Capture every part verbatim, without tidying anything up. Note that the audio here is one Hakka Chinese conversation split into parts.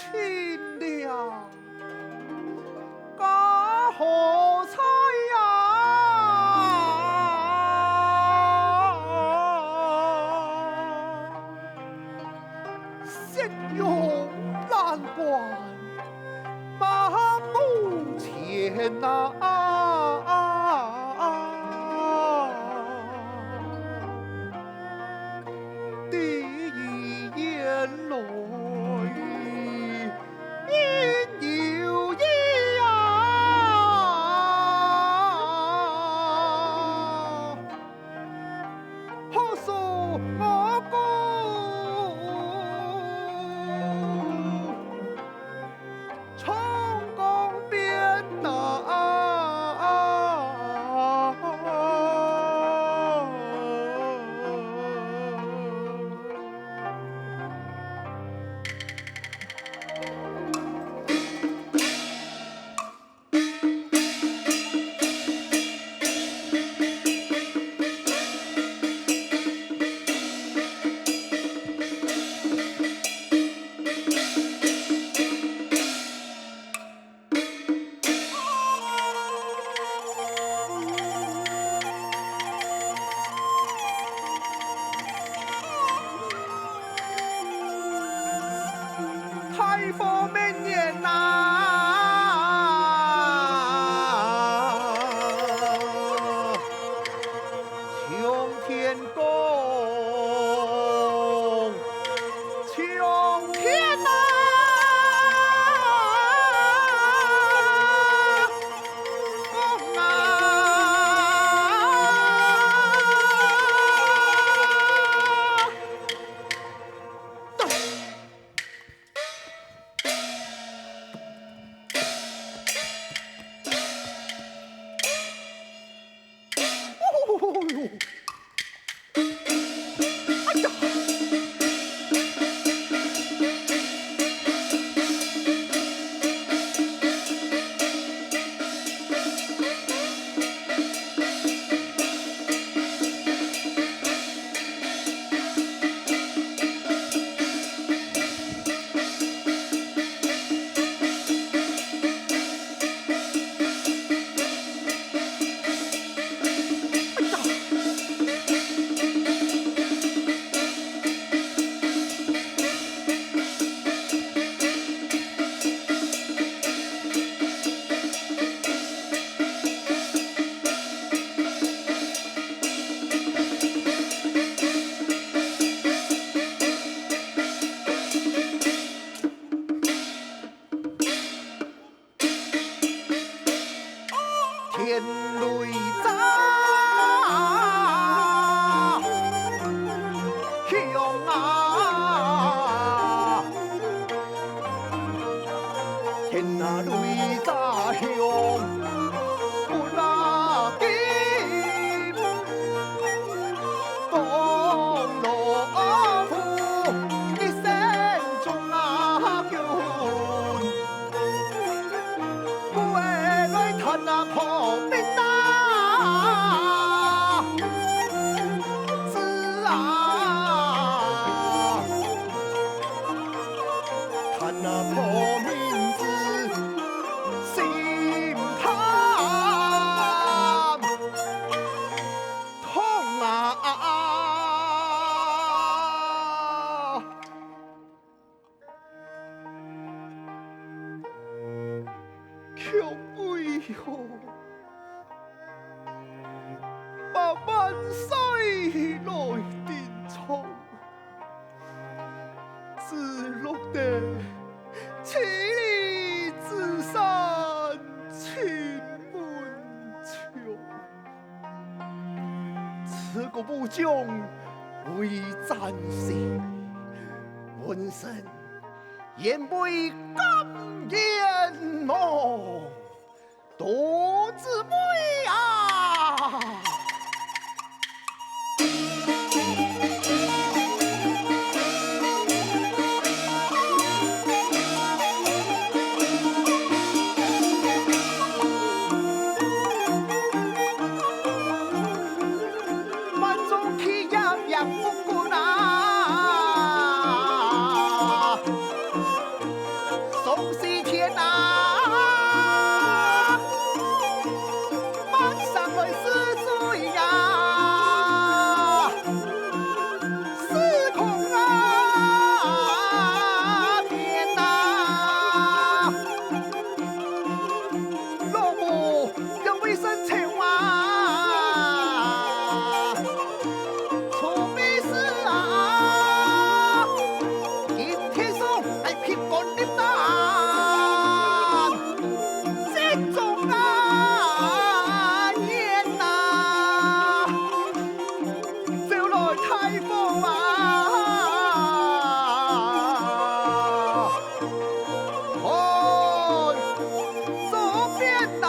清涼，加好彩呀！夕陽闌干，滿目前啊！第一眼来， 人有意啊，好似我个长江边呐。大火明年呐，冲天光，冲天呐！ 天雷炸响啊！天啊，雷炸响，不拉紧，王老虎一声中啊叫。 我来探啊破病啊，子啊，探啊破病子，心肝痛啊！ 却为何百万岁来登场，只落得妻离子散，亲门墙？ 自古武将为战死，文臣焉为敢言亡？独自悲啊！ 万众齐呀，命不管啊！啊，满山来是水呀，四空啊，边啊，老母 要为神求啊，出悲事啊，今天送来平安的单，这种啊，年呐，就来太火啊！ 看，左边呐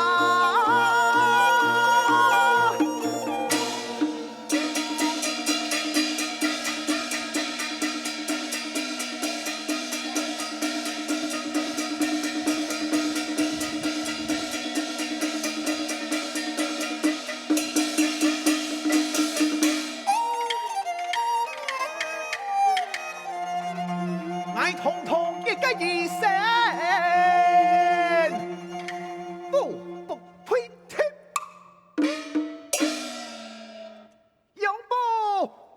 ！𠊎堂堂一个医生，步步推脱，仰步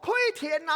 开天啊！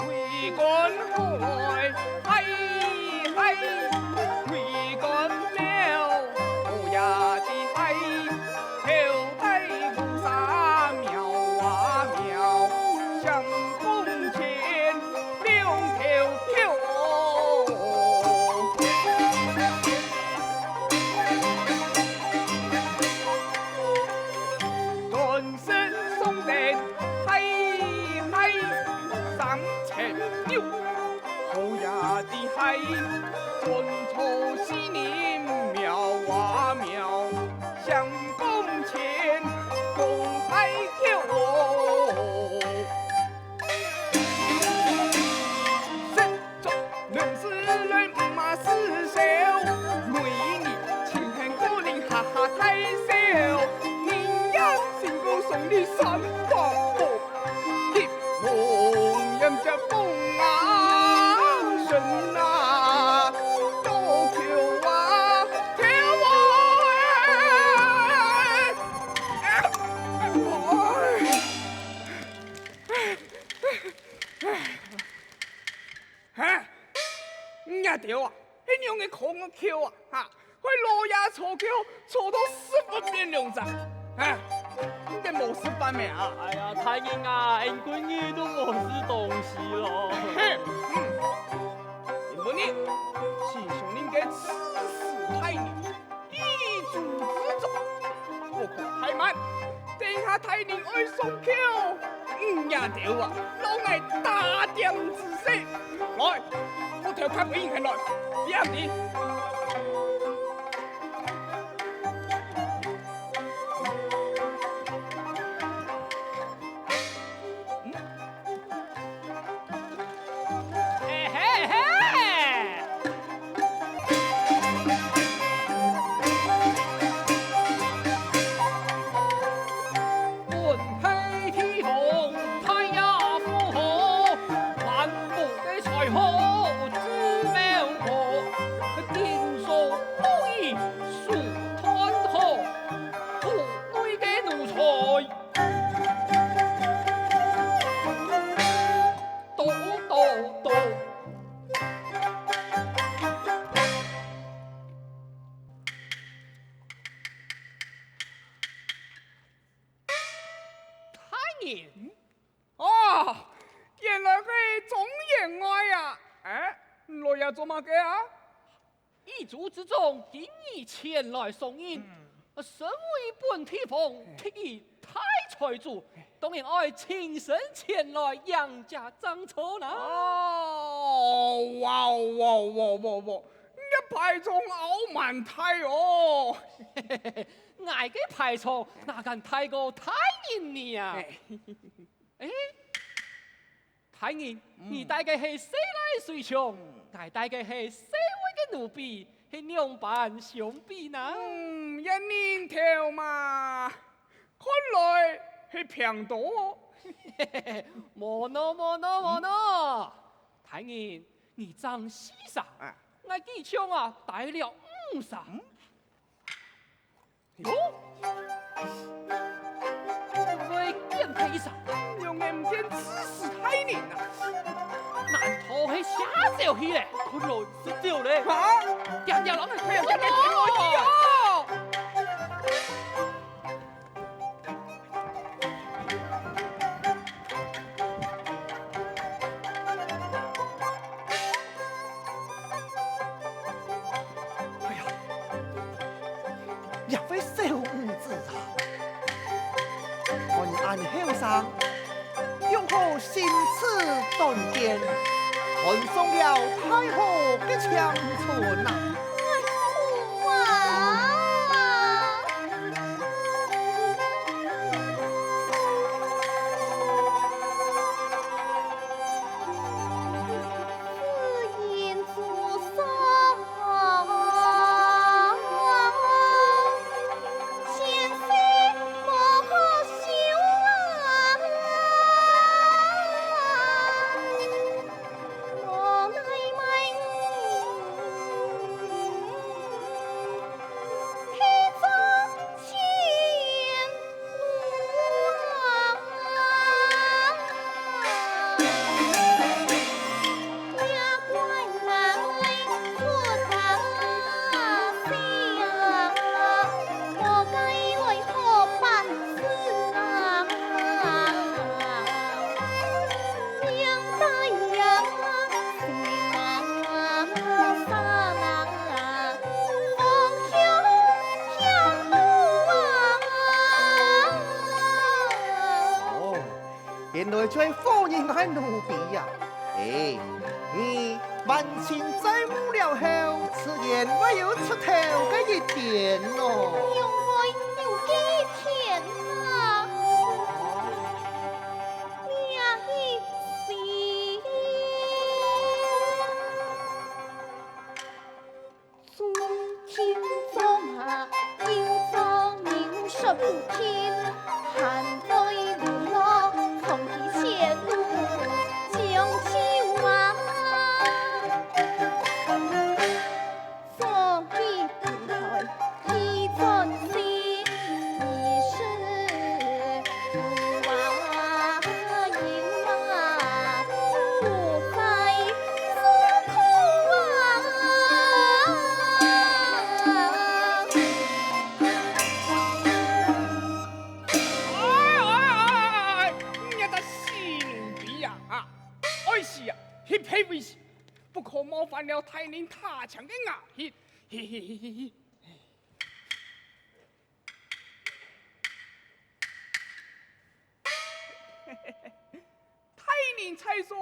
为官好来，嗨嗨，为官了，好呀的嗨，头戴乌纱庙啊庙，相公前，两头跳。 人生送得嗨嗨，三千六，好呀的嗨，尊重西宁庙啊庙，相公前，公拜跳。 作能事来，毋嘛事少，每日勤恳个人哈哈大笑。人也辛苦送你三百个，提红颜接风啊，神啊，多求啊，求啊！哎，哎，哎。 哈？你兜啊，係仰个空个橋啊，哈？害老爺坐轎坐到屎朏變兩隻，哈？你兜無食飯咩啊？哎呀，大人啊，𠊎歸日都無食東西咯。嘿，嗯，今晡日，先生恁个刺史大人， 易主之中，不可怠慢。等下大人愛上轎，你兜啊，摎𠊎打點仔細。來，屋頭較分人來，這下。 嘿嘿嘿！本地地方，大雅富豪，滿目个財富，珠寶寶，金鎖布衣，手段好，府內个奴才， 多多多。大人。哦，原來係莊員外啊！哎，你來這做麼个啊？ 一貴族之中，今日前來送人。嗯。身為本地方第一大財主，當然愛親身前來迎接正著啦。哦，哇哦，哇哦，哇哦，哇哦，哇哦，你个排場好蠻大哦。𠊎个排場哪敢大過大人呢啊？哎。 哎，大人，嗯。你帶个係細倈隨從，嗯。𠊎帶个係細妹个奴婢，係仰般相比呢？嗯，這人頭嘛，看來係平多哦。無喏，無喏，無喏。嗯。大人，你正四儕，啊。𠊎幾像啊，帶了五儕。嗯。 喲！會見大人，仰會毋見知識大人啊？難道係嚇走去咧？看來係走咧。啊？恬恬仔，哎呀，恬恬仔，恬恬仔，哦！ 哎呀，這位小女子啊，看你恁後生，用何心思斷劍，看上了太后个青春啊？哎，苦啊！ 哦，原來就係夫人个奴婢呀！哎，你還清再無聊後，自然會有出頭个一天咯。仰會有該一天啊？ 哎，哎，哎，哎，哎，你這死奴婢呀，啊！愛死啊，翕翕會死，不可冒犯了大人大將个雅興。嘿嘿嘿嘿嘿。 大人在上，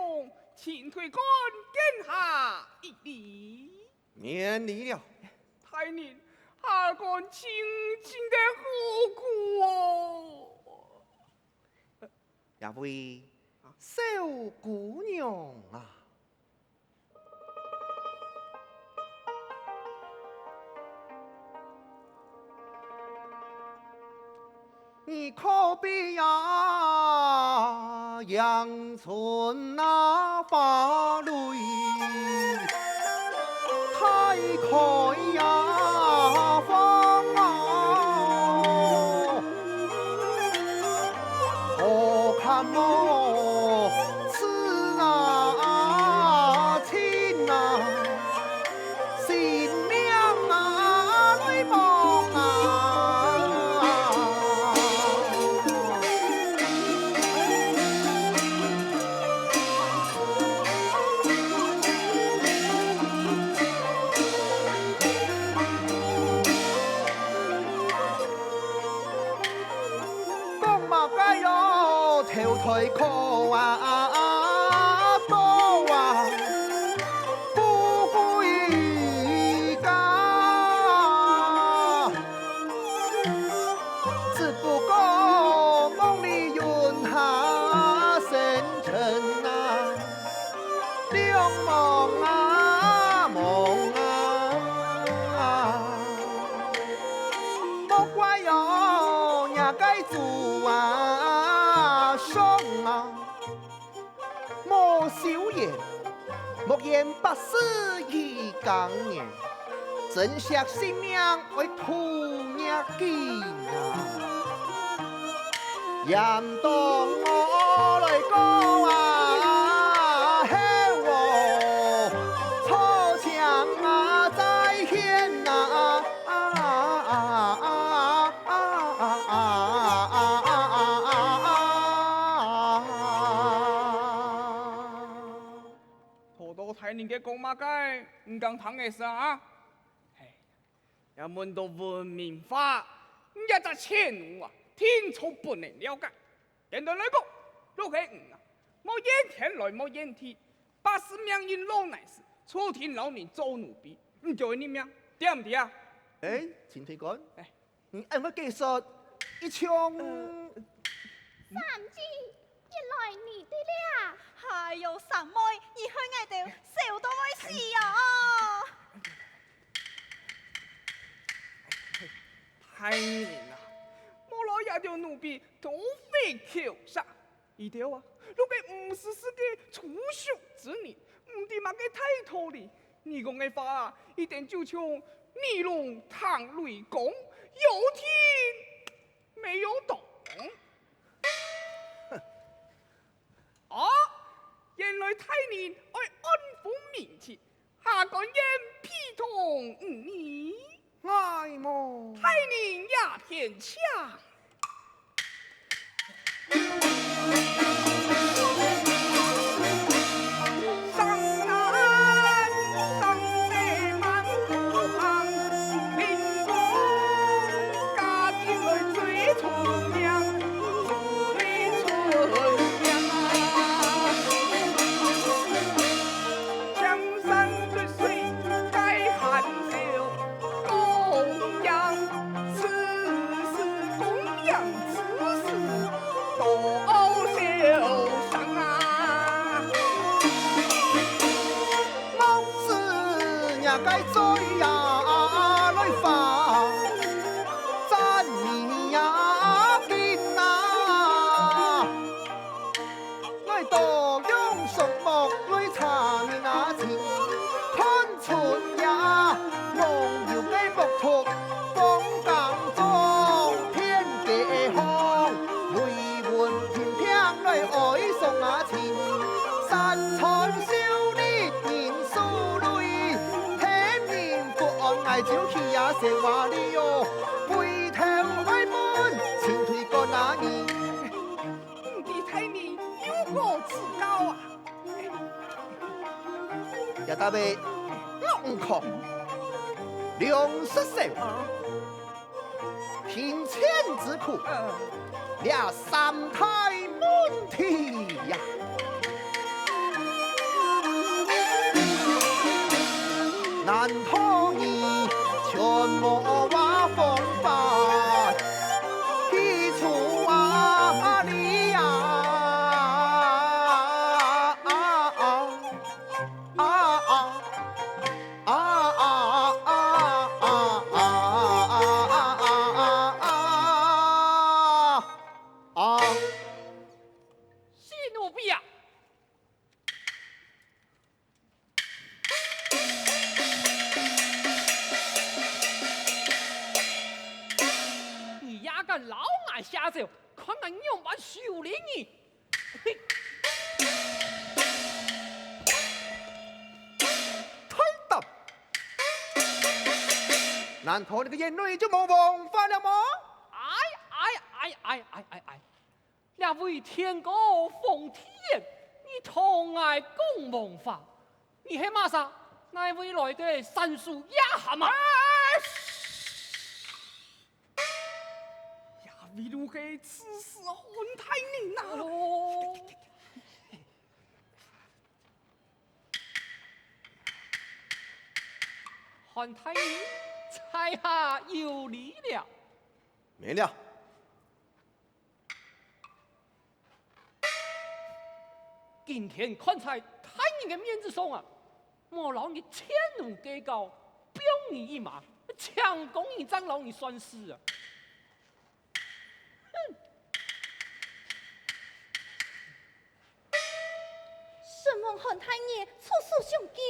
請退官見下一禮。免禮了。大人，下官真正个好苦哦。這位小姑娘啊， 你可比呀，迎春那花蕊開呀放啊，好看無？祖啊，上啊，莫笑言，莫言百世一耕年，珍惜性命爱吐热根啊！ 大大大人个講麼个，毋敢聽个事啊？嘿， 也問到文明話，你這隻賤奴啊，定著不能了解。簡單來講，就係你啊，無怨天來無怨地，百世命運老泥屎，注定摎你做奴婢，你就會認命，知毋知啊？欸，秦推官，欸。你恁樣解說，一像……呃，三姐，原來你在這。哎喲，三妹，你害𠊎兜愁到會死哦！ 大人啊，莫摎這兜奴婢當費口舌。佢兜啊，就係毋識字个粗俗之人，毋知麼个大道理。你講个話啊，一定就像尼龍聽雷公，有聽無懂。 哦，原來大人愛安撫民情，下官願陪同你。𠊎無。大人這片請。 莫使若个嘴啊來發，讚美也緊啊！𠊎多用樹木來查人啊情，看春夜，望有个木禿放耕種，天地荒，雷雲平平來哀送啊情。 山川秀麗人受累，天人不安，𠊎就去呀生活哩喲。回頭愛問，秦推官啊你。毋知大人有何指教啊？這搭位，浪狂，糧食少。 貧賤之苦，呃。這三大問題呀。難道你全無話方法去處理呀？啊啊啊！ 啊啊啊啊啊啊啊啊啊啊！啊！死奴婢啊！你也敢摎𠊎下咒，看𠊎仰般修理你！ 大膽！難道你个眼內就無王法了嗎？哎哎哎哎哎哎哎！這位天高皇帝遠，你同𠊎講王法，你係麼儕？哪位來个山豬野蠻啊？哎！ 這位就係刺史韓大人啊！哦。韓大人，在下有禮了。免了。 今天看在大人个面子上啊，莫摎你賤奴計較，放你一馬，淨講你正摎你算數啊！哼！大人出手相救。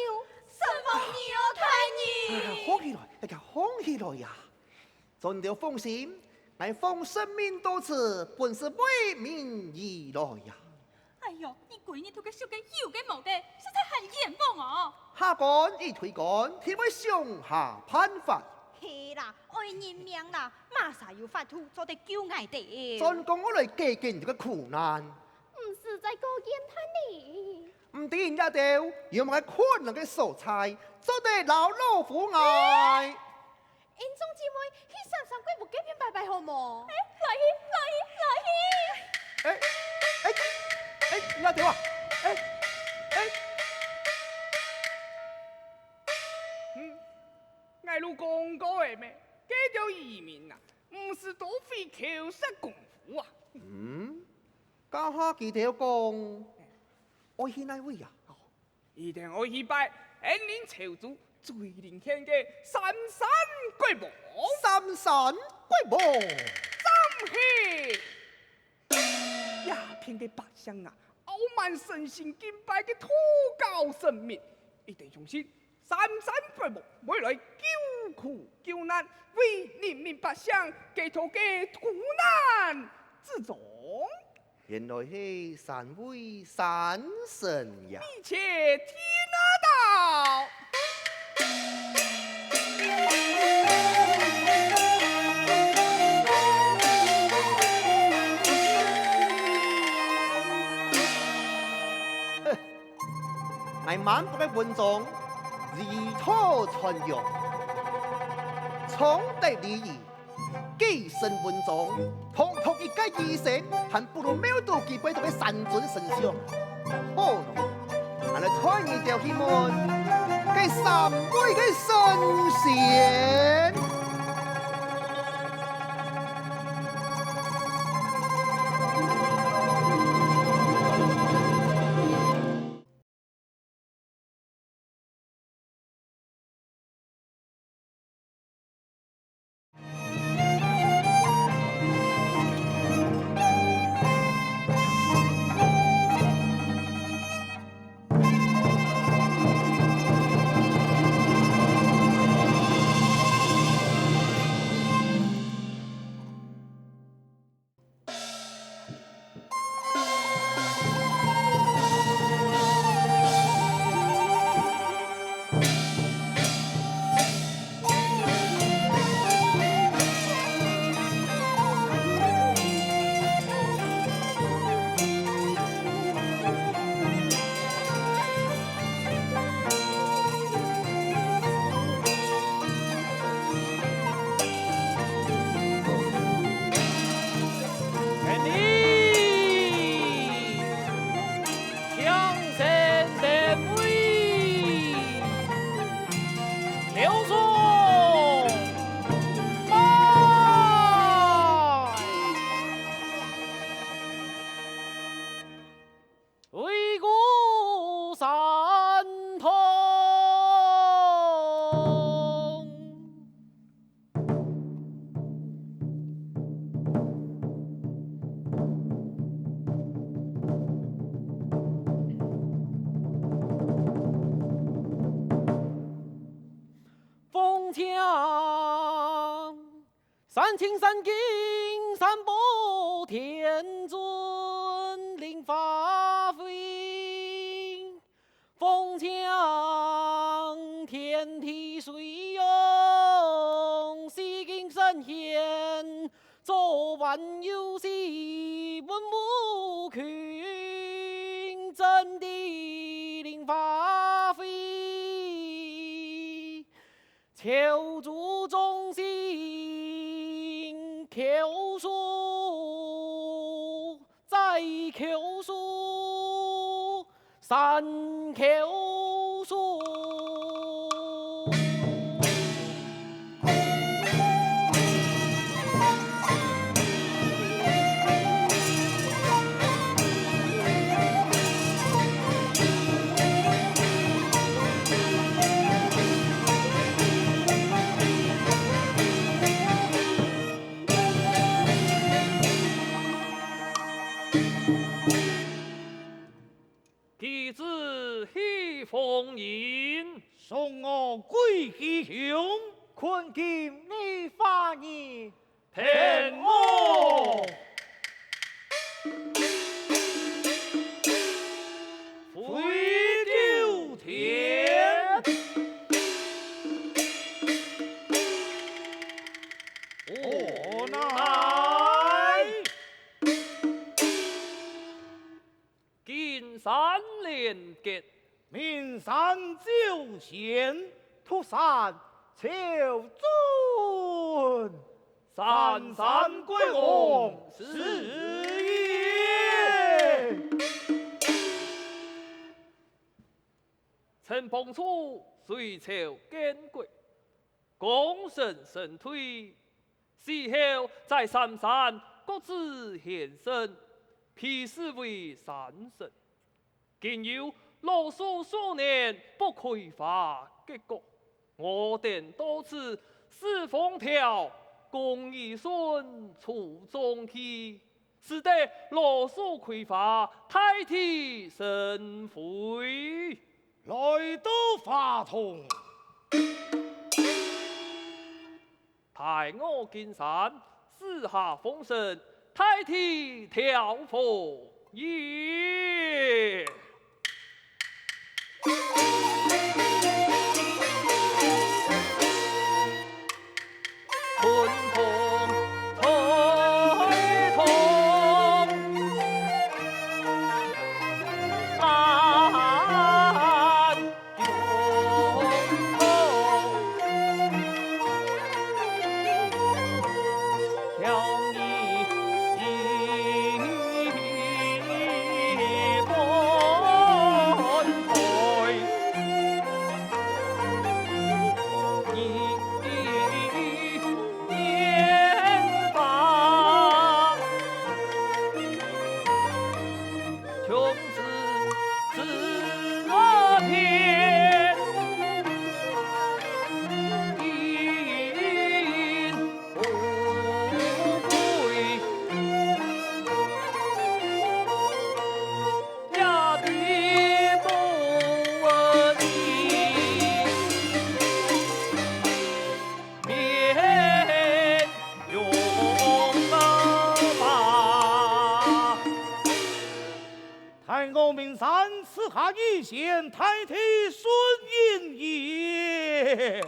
承蒙你哦，大人。哎呀，放起來，哎呀，放起來呀！ 尊老放心，𠊎奉神明到此，本是為民而來呀。哎喲，你歸日都該想該有个無个，實在還冤枉哦！下官已推官，定會想下辦法。係啦，愛人命啦，麼儕有法度做得救𠊎兜？專講愛來解決你兜个苦難。毋使再過怨嘆了。毋知你兜有麼个困難个所在，做得摎老夫𠊎。 𫣆眾姊妹去三山國母該片拜拜好無？哎，來去，來去，來去！哎，哎，哎，你兜啊，哎，哎。嗯，𠊎都講過了咩，該兜移民啊，毋使多費口舌功夫啊。嗯，這下佢兜講，愛去哪位啊？ 一定愛去拜恩人潮州最靈驗个三山國母。三山國母。正係！這片个百姓啊，傲慢誠心敬拜个道教神明，一定相信三山國母會來救苦救難，為人民百姓解脫个苦難之中。 原來係三位山神呀！你且聽啊到。哼，𠊎滿腹个文章，以土傳揚，崇德禮儀， 幾身文章，堂堂一個醫生，還不如廟肚幾百多個山尊神像。好咯，𠊎來帶你兜去問該三位个神仙。敬礼！向前点位！刘宋拜！ 威武山东。凤江 山清山净，山宝天尊，灵花会。凤江天地水涌，四境神仙，早晚游戏，文武群，真的灵花会。 求助众生，求助，再求助，三求助。其子送我歸去鄉。困今你化人。 天我！回九天！何奈！ 金山连结，岷山九仙，独山赵尊。三山归王是也。陈邦初隋朝建国， 功成身退，死後在三山各自獻身，被視為山神。今有老樹數年不開花結果，我等到此施封條，供子孫除瘴氣，使得老樹開花，大地生輝。來到花叢。 大我金山，四下風神，大地調伏也。春風吹動，山 大我岷山，此下已獻大地順延也。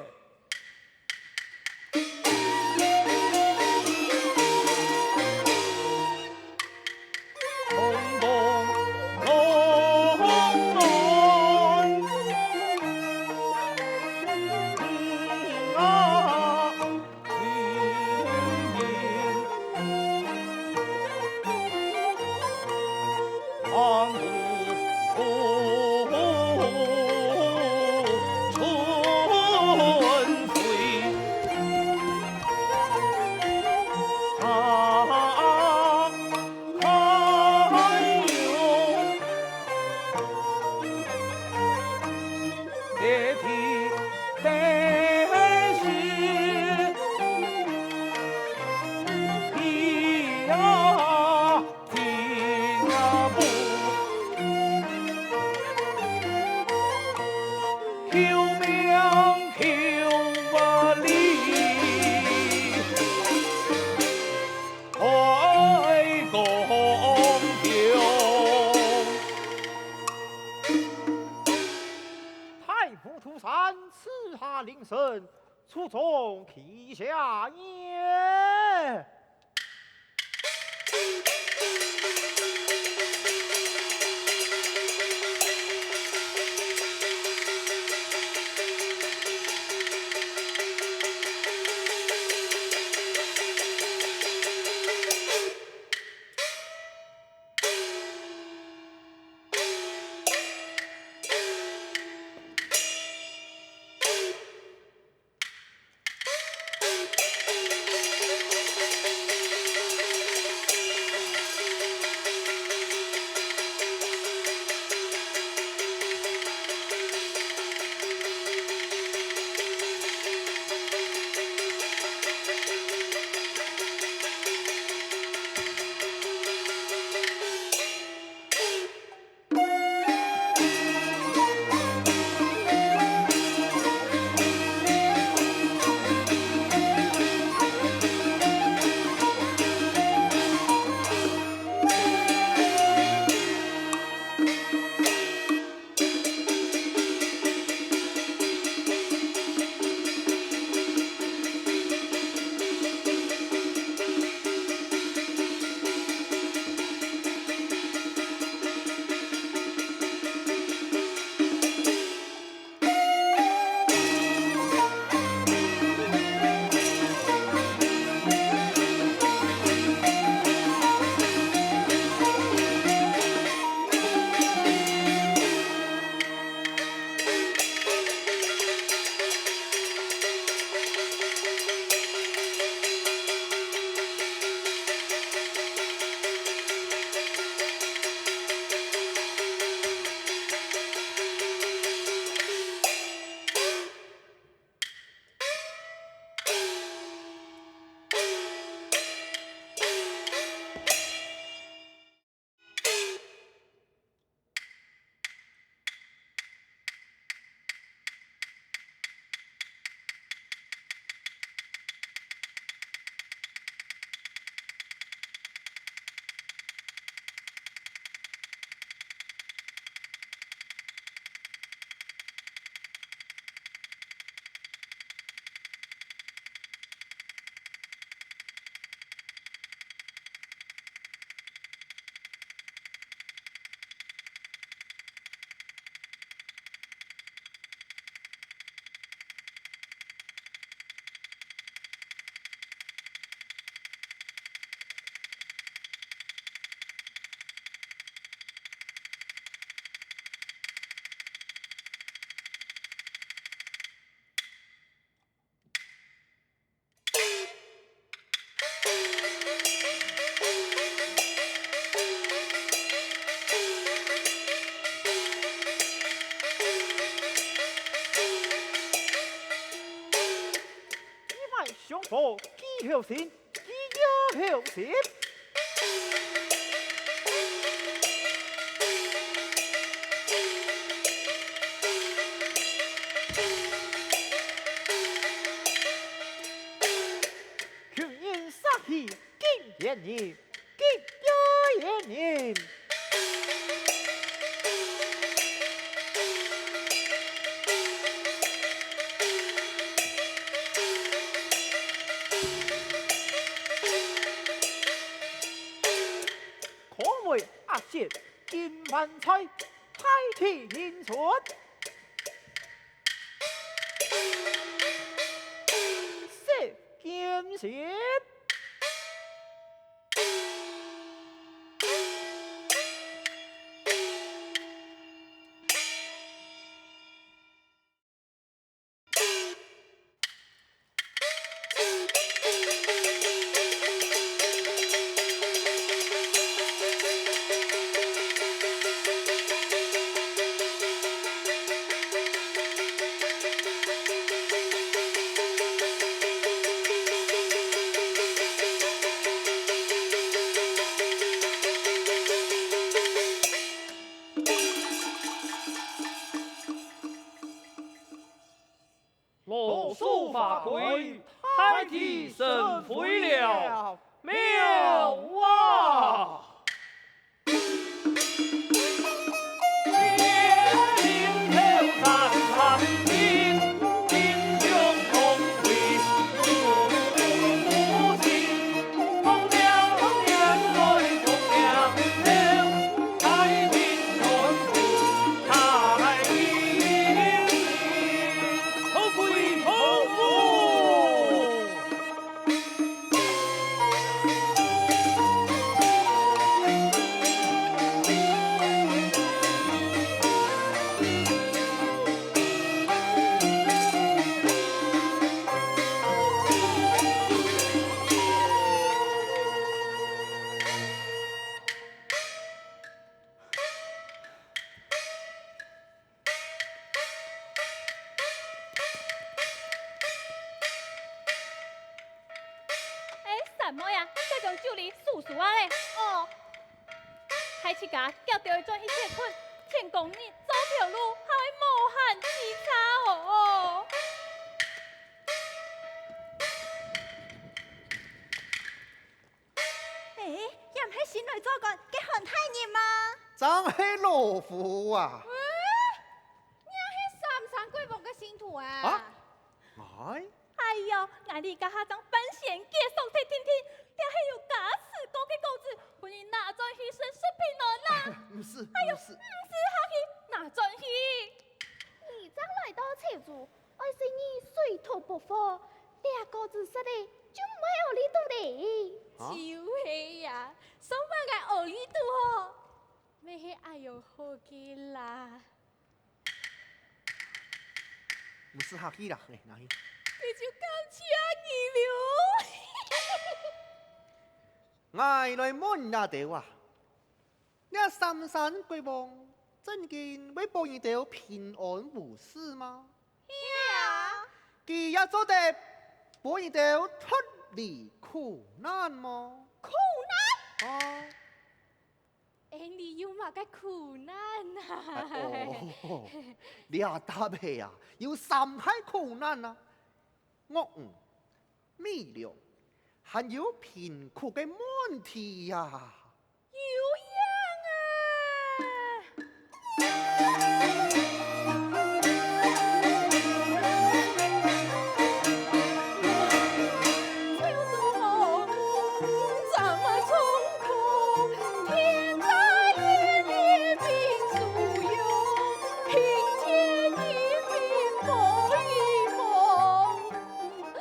大武當山，此下臨陣，除瘴氣下也。相府幾好心，幾要好心。窮人煞氣更見人，更要見人。 可為阿姐金環在，大地人存，世間人。 老鼠花開，大地生輝了，妙啊！ 哎，三妹啊，再將酒禮收收啊咧。哦。害自家攪到轉一身睏，天光日做頭路，還會無閒洎杈哦。 哎，這毋係新來做官个韓大人嗎？正係老夫啊！喂，你係三山國王个信徒啊？啊？𠊎？哎喲，𠊎這下正半仙解鎖忒定定，這係有加持過个果子，分你拿轉去食食平安啦！毋使，哎喲，毋使。毋使客氣，拿轉去！你正來到潮州， 愛細義水土不服，這果子食了就毋會屙痢肚咧。啊？就係啊，上擺𠊎屙痢肚吼，乜係恁樣好个啦。毋使客氣啦，來，拿去。這就感謝你了。𠊎來問你兜啊， 這三山國王真經會保你兜平安無事嗎？係啊。佢也做得保你兜脫離苦難嗎？苦難？哦。哎，你有麼个苦難啊？哎，哦，這搭係啊，有三大苦難啊。惡魚、米糧，還有貧苦个問題呀。 有影啊！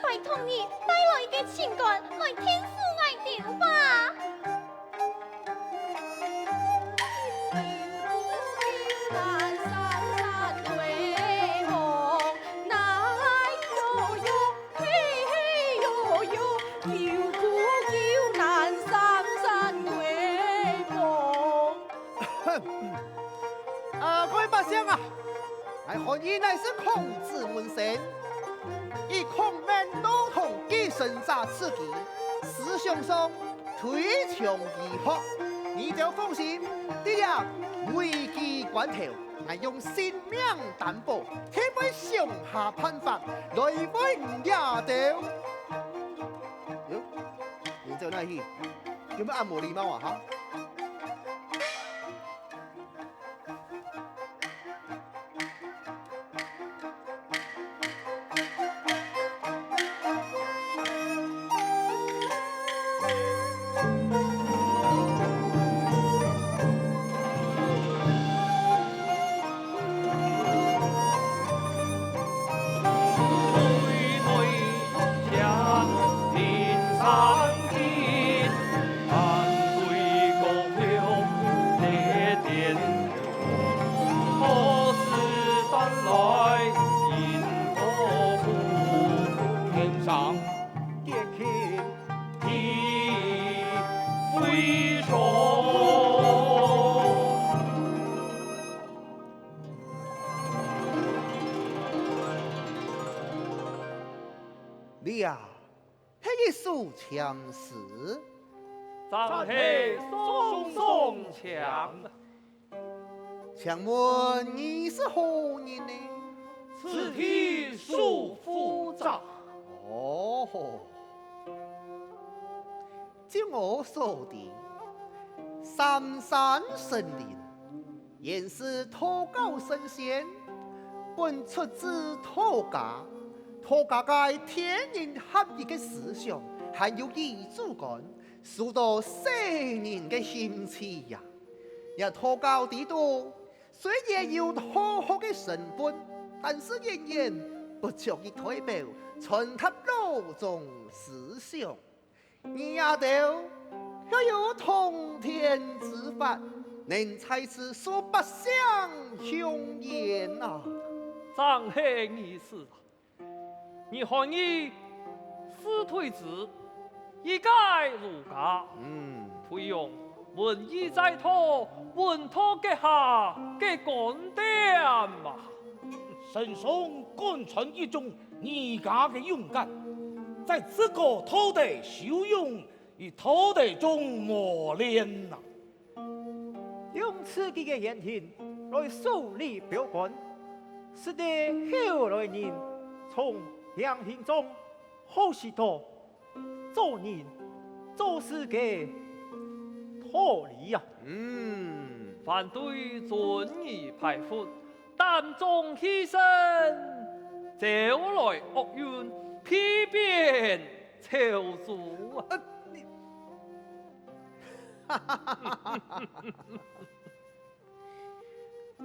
拜託你帶來个清官來天賜𠊎兜吧。啊，各位百姓啊，𠊎韓愈乃係孔子門生，以孔孟道同技術生殺之機，思想上推崇醫學。你兜放心，在這危機關頭，𠊎用性命擔保，定會想下辦法來為你兜。喲，你走哪去？有無恁無禮貌啊？哈？ 這係一首籤詩。正係送送籤。請問你係何人呢？此地所附者。哦，就我所知，三山神靈 原是道教神仙，本出自道家。道家个天人合一个思想，還有儀主觀，受到世人个興趣呀。這道教制度雖然有道學个成分，但是遠遠不足以代表傳達老莊思想。 你這兜，卻有通天之法，能在此受百姓香煙啊！正係如此啊！你看你四對子，一介儒家，嗯。推用文以載道、文道結下个觀點啊！身上貫穿一種儒家个勇敢，在這個道德修養 與道德中磨練啊！用自己个言行來樹立標杆，使得後來人從言行中學習到做人做事个道理啊！嗯。反對尊儀拜佛，擔重犧牲，招來惡運，批評 朝主啊！呃，你，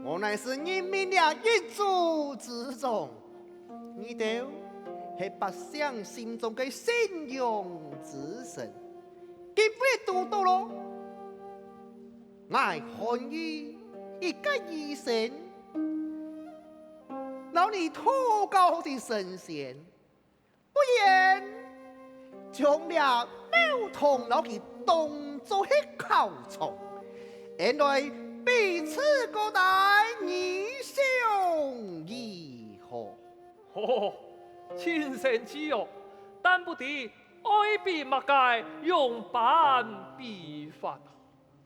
我乃是任命這一族之長，你兜係百姓心中个信仰之神，極為堵到咯。𠊎看你一介醫生，摎你道教个神仙， 不然，將這廟堂摎佢當作係考場，𫣆來比試个大，你想如何？吼，真生趣哦！但不知愛比麼个樣般比法啊？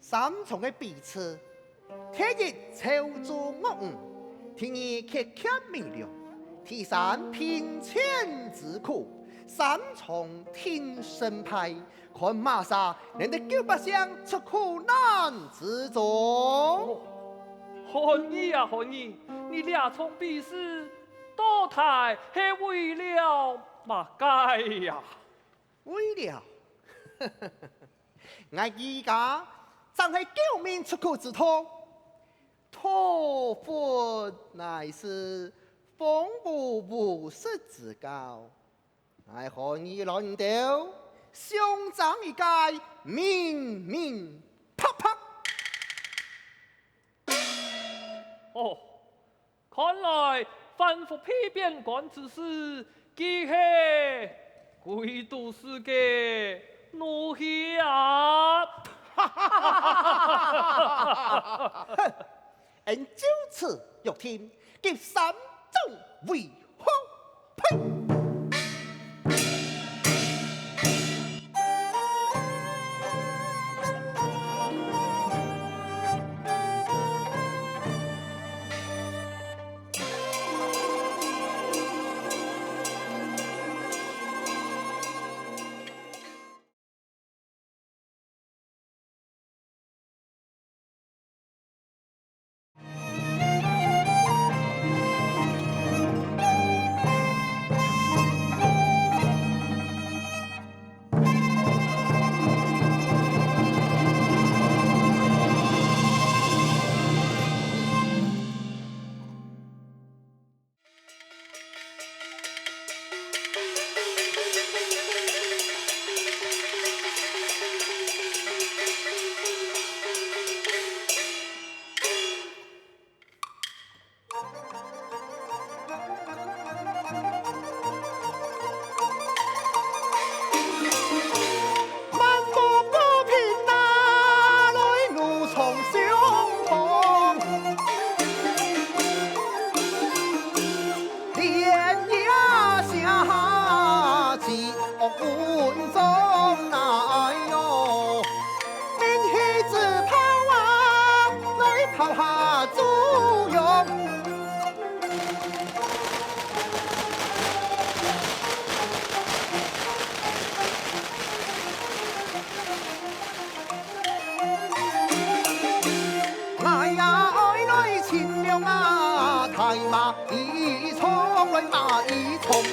三重个比試，第一，超度惡魚；第二，克儉米糧；第三，品千之苦；三重定勝敗，看麼儕能得救百姓出苦難之中。哦，漢兒啊，漢兒，你這場比試，到底係為了麼个呀？為了 𠊎醫家正係救命出苦之道，討伐乃是荒蕪無實之交。𠊎看你來兜，相爭一個明明白白。哦， 看來反覆批貶官之事，佢係歸都市个奴婢啊！哼，𫣆就此約定，及三種為和。呸！一重来骂一重。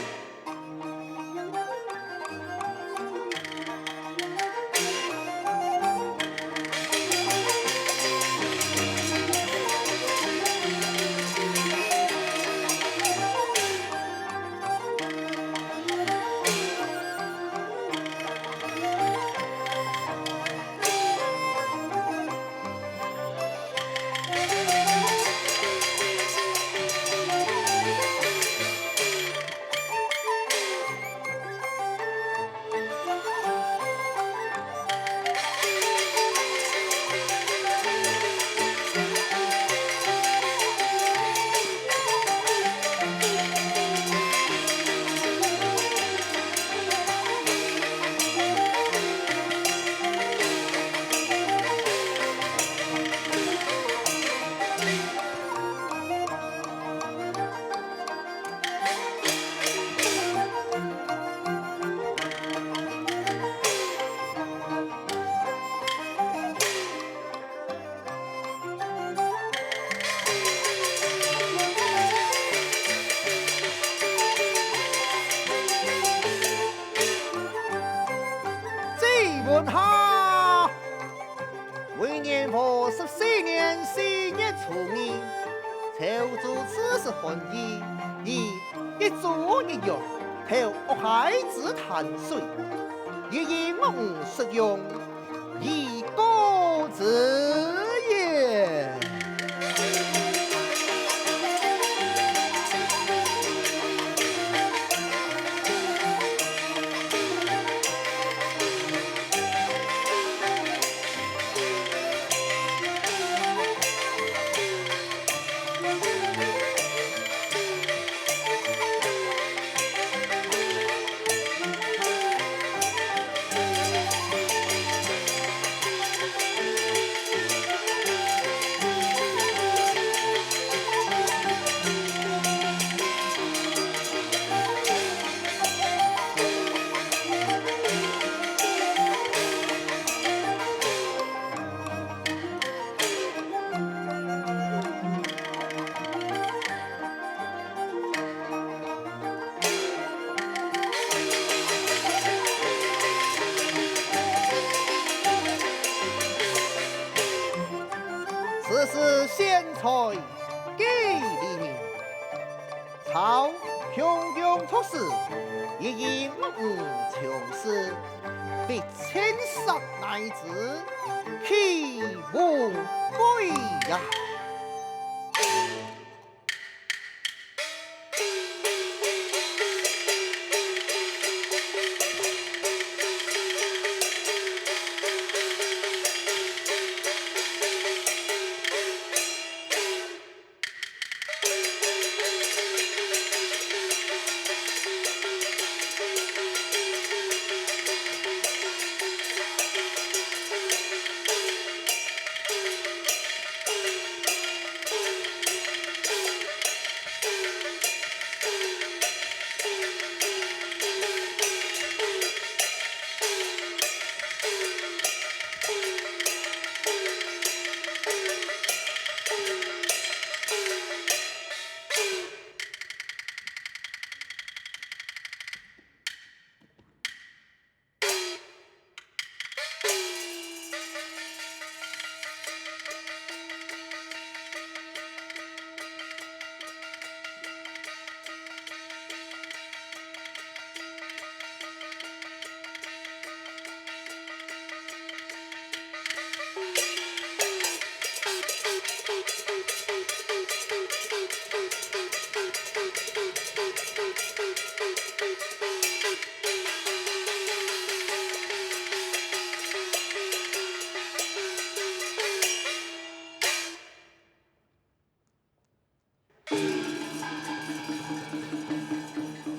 祭文下，每年禾十四年四月初二，朝朝子時歡喜，以一豬一羊，投沃溪之潭水，一一屋吾食用， 以告之也。 此事先在给礼明，操雄雄出世，一一五五穷事，必千杀乃之，岂无悔呀！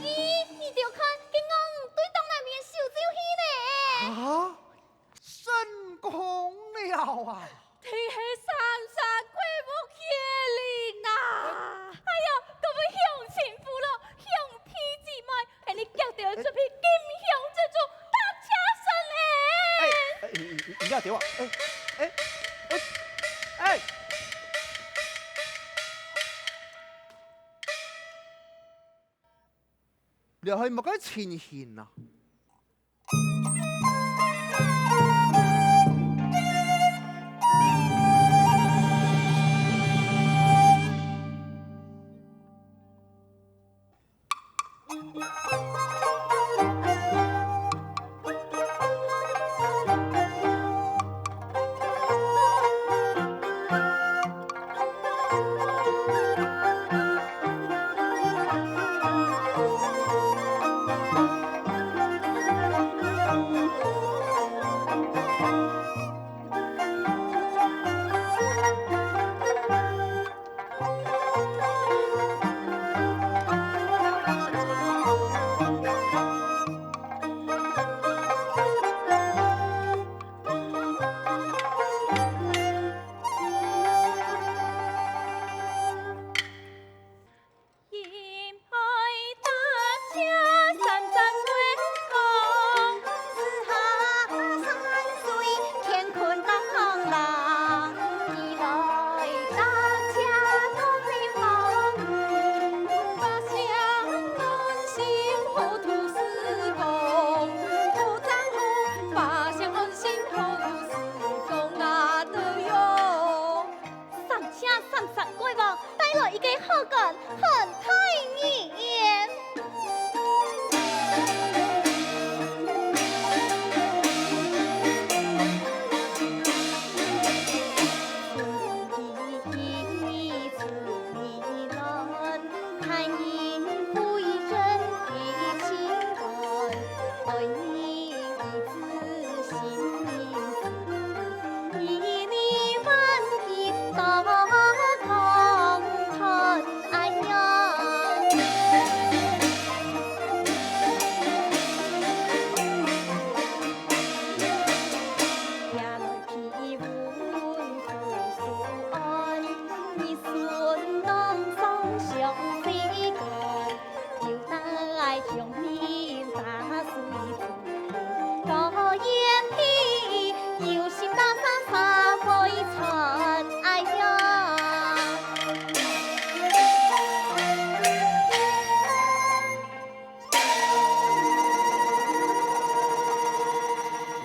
咦，你兜看，該鱷魚對當南面手就去呢！啊，成功了啊！這係山山怪物降臨啊！哎喲，各位鄉親父老、兄弟姊妹， 𫣆俚遽兜出去敬香祭祖，大家順利！哎，哎，你，你，你，你，哎，哎，哎，哎。這係麼个情形啊？ 三請三山國王帶來一個好官， 看大人。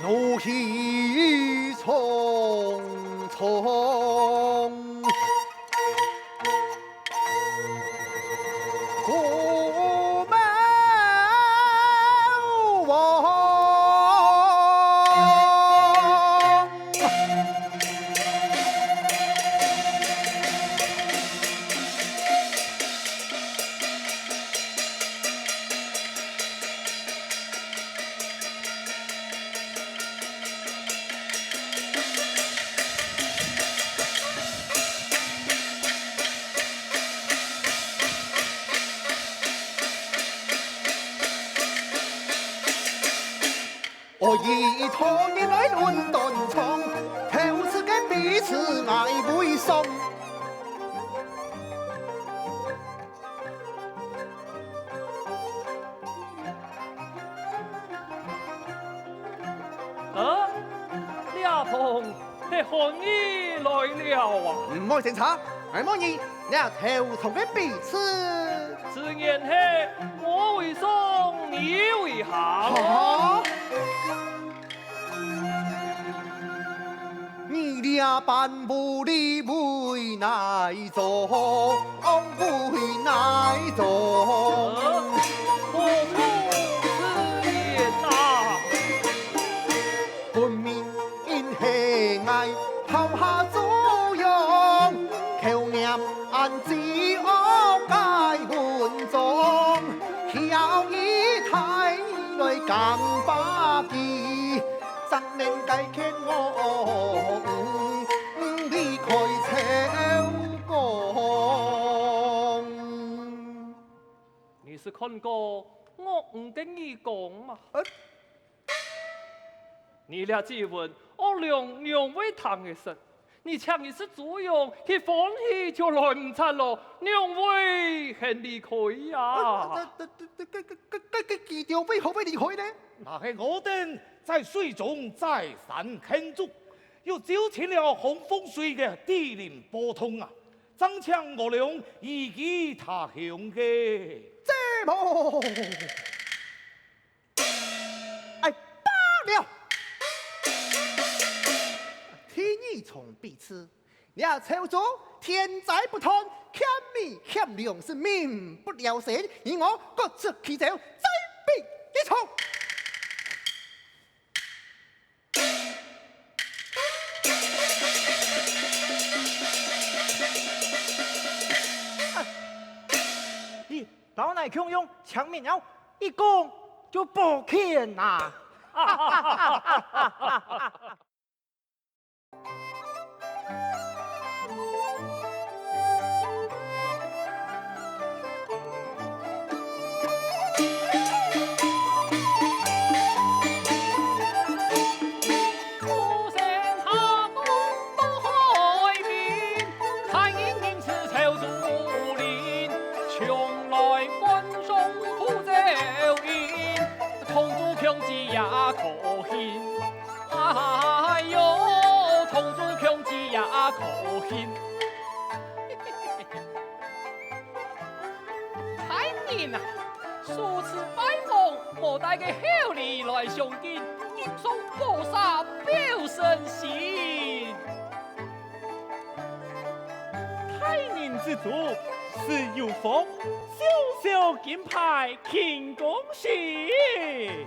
怒氣沖沖。我一同你來論斷腸，頭次个彼此愛為上。 呃，這旁係漢兒來了啊！毋會審查，𠊎問你，這頭上个彼此。自然係我為上，你為下。哈？ 你這般無理為哪種，為哪種？呃，何出此言啊？分明係𠊎投下租用，口念恁罪惡个文章，曉以大來感化佢。 正能解決我，嗯，嗯，離開châu公。你識看過岳母个耳公嗎？呃。你這祭文，岳娘仰會聽得識？ 你請佢食豬肉，佢歡喜就來毋掣咯，仰會肯離開啊？啊，這，這，這，這，這，這，這，佢兜為何會離開呢？若係我等在水中再三慶祝，又招請了風風水个地靈波動啊，正請岳娘移居他鄉个。這無！了。第二場比試，這朝早天災不斷，欠米欠糧，係民不聊生，你我各出奇招，再比一場。 你老衲共樣，請問要一講就保險啊！大人啊，初次拜訪，莫帶个厚禮來相敬，錦上添花表誠心。大人之囑，自有封，少少金牌，慶功席。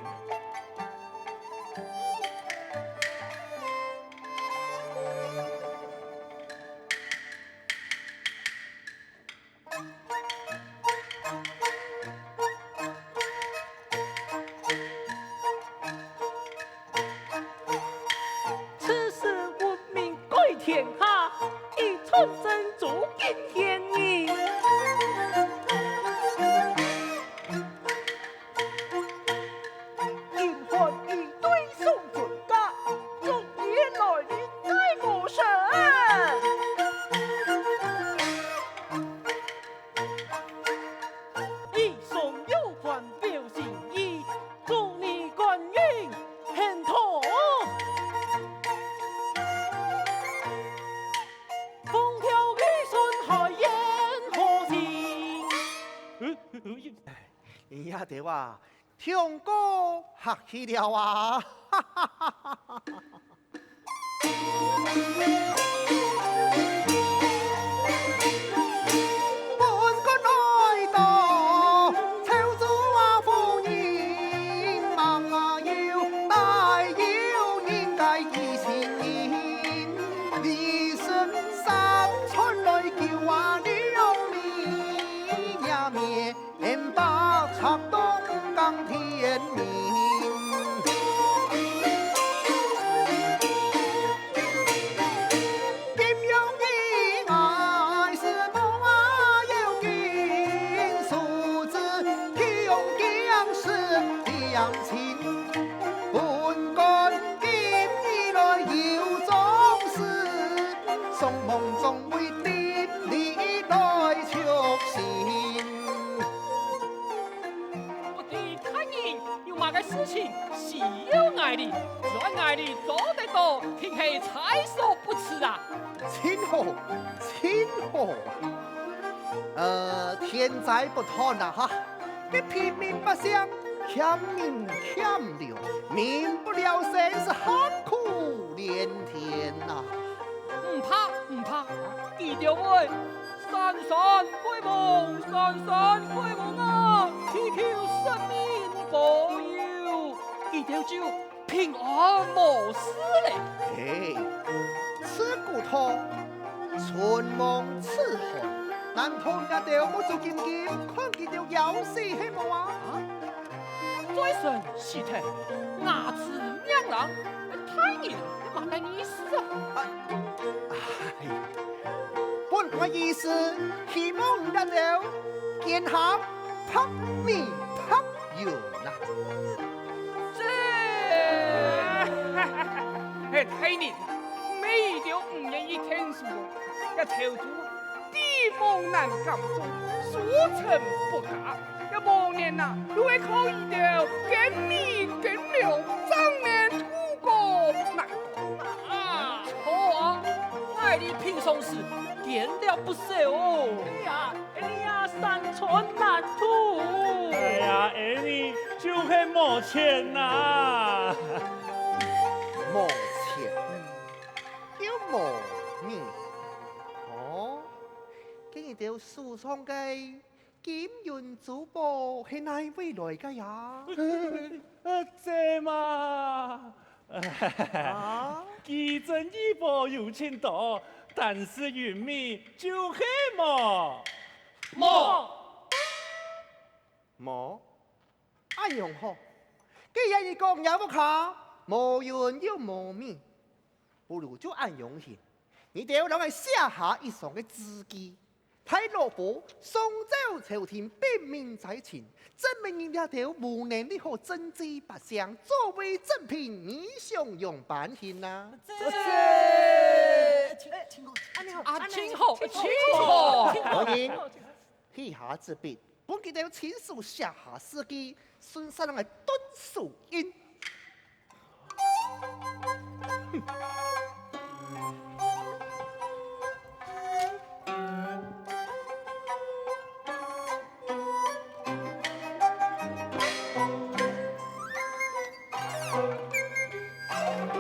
此事聞名蓋天下，一傳真，諸今先人。 今看一對送君家，祝你來日再無事。以上有關表心意，祝你官運亨通。風調雨順，海燕和鸣。嗯，嗯，嗯。哎呀，對哇， 唱歌客氣了啊！本官來到潮州啊，夫人，望啊有帶有人家一行人，你身上穿來救啊，你用你呀面。 白插东江天明。金玉意外是莫要紧，素质天降是良心。本官今日来有重事，送梦中为定礼来求情。 不知大人有麼个事情需要𠊎俚，只要𠊎俚做得到，定係在所不辭啊！真好，真好啊！呃，天災不斷啊哈，該平民百姓欠米欠糧，民不聊生，係喊苦連天吶！ 毋怕，毋怕，佢兜會山山開望，山山開望啊，祈求神明保佑，佢兜就平安無事咧。嘿，自古道，春望秋寒，難道你兜無注金金看佢兜枵死係無啊？啊？ 嘴唇舌頭，牙齒命人，大人，麼个意思啊？哎，本官意思，希望你兜見下百米百元啊。這，嘿，大人，每一條五元一天數，這頭豬 地夢難感中，收成不佳，這往年哪，都係靠佢兜耕米耕糧，正能渡過難關啊！好啊，𠊎俚平常時耕了不少哦。哎呀，哎呀，三餐難渡。哎呀，哎，你就係無錢吶！無錢，又無米。哦，該你兜手上个金銀珠寶係哪位來个呀？呃，這嘛，啊？奇珍異寶有盡多，但是銀米就係無。無。無？ 恁樣好，既然你講若屋下無銀又無米，不如就恁樣行。你兜摎𠊎寫下一張个字據，待老虎送走朝廷兵民財產，證明你這兜無能力好賑濟百姓，作為正品，你想仰般行啊？這，這，啊，恁樣好，啊，恁樣好，恁樣好。好，恁樣好。 去下紙筆，分佢兜親手寫下字據，順續摎𠊎掄手印。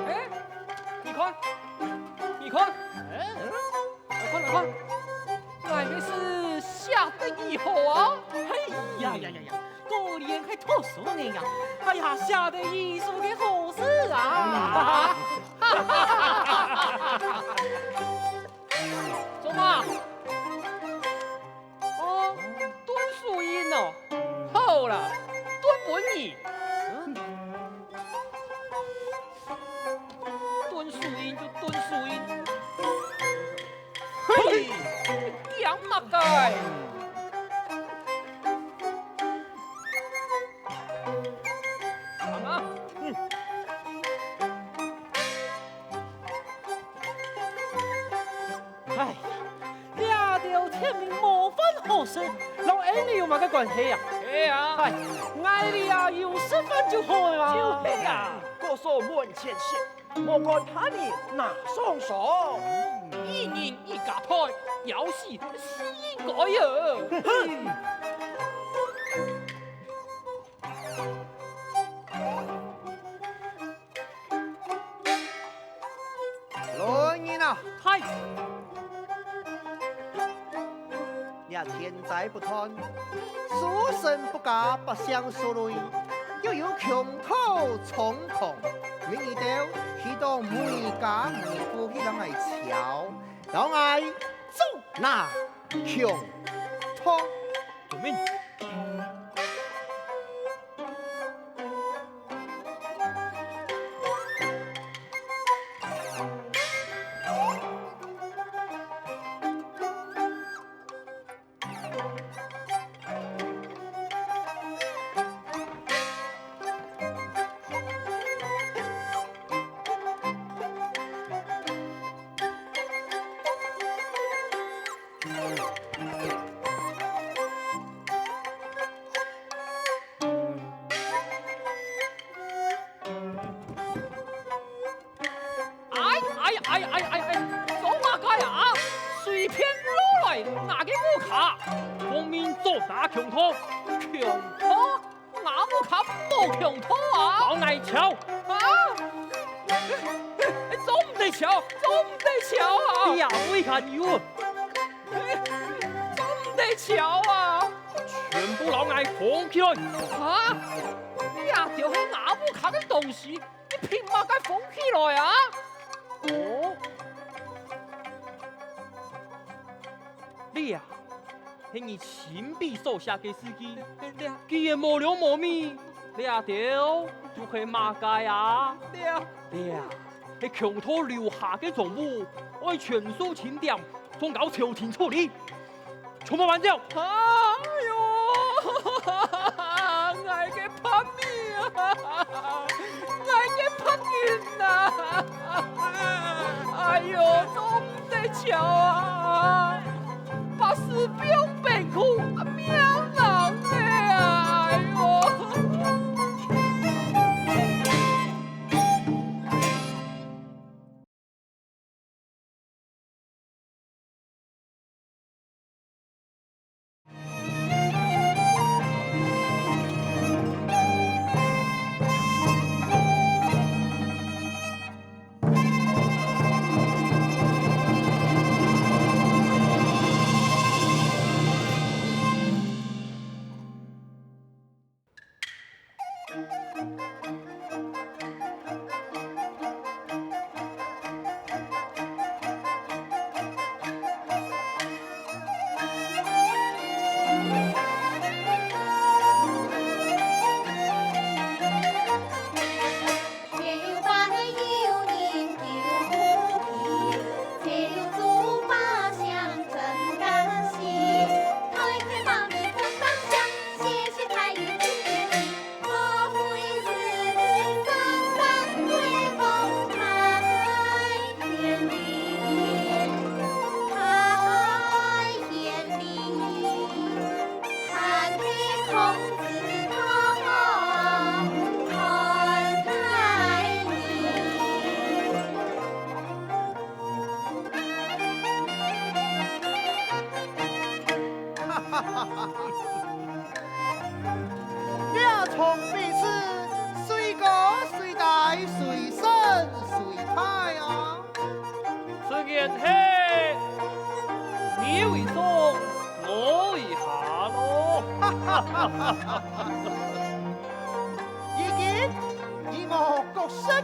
哎，你看，你看，哎。 來看，來看，𠊎个字寫得幾好啊！哎呀呀呀呀，果然係讀書人呀！哎呀，寫得如此个好字啊！做麼？哦，掄手印哦，好啦，掄分你。 掄手印就掄手印。嘿，驚麼个？行啊。嗯。哎呀，這兜全民無飯好食，摎𠊎俚有麼个關係啊？係啊。哎，𠊎俚啊，有食飯就好啊。就係啊。 各守門前雪，莫管他人拿雙雙。一人一家袋，枵死死應該啊！哼！來人啊！嗨！ 這天災不斷，書生不加百姓受累，又有窮討猖狂，命你兜去到每家每戶去摎𠊎抄，摎𠊎捉拿窮討。遵命。 哎，哎，哎，哎，哎，哎，做麼个啊？隨便摎來，𠊎个屋下，分明捉拿窮討，窮討，𠊎屋下無窮討啊！摎𠊎抄！啊？做毋得抄，做毋得抄啊！哎呀，為何有？做毋得抄啊！全部摎𠊎封起來！啊？這兜係𠊎屋下个東西， 你憑麼个封起來啊？哦，這啊，係你親筆所寫个字據，既然無糧無米，這兜就係麼个啊？這，這，係窮討留下个贓物，愛全數清點，送到朝廷處理。 全部還掉！哎喲，𠊎个白米啊，𠊎个白銀啊！哎喲，做毋得抄啊！百姓放冰庫，命難个啊！哎喲！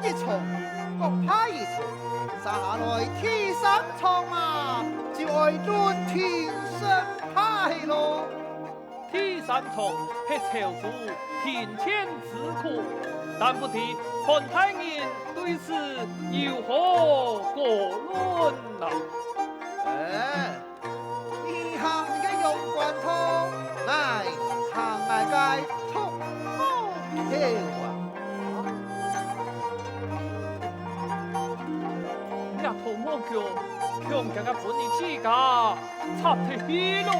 一場，各派一場，續下來第三場嘛，就愛論定勝敗咯。第三場係朝主定天之課，但不知韓大人對此有何過論啊？哎， 你行你个陽關道，𠊎行𠊎个獨木橋啊！這獨木橋強強个分你自家插忒去咯！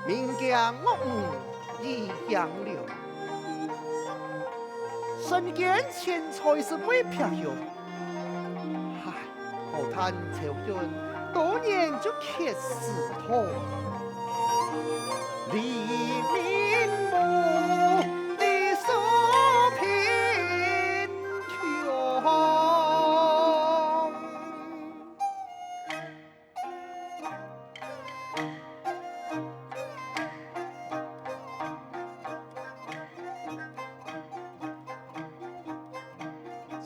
明鏡岳母已向了，身兼錢財是為別樣。唉， 好嘆朝君多年就缺失忒。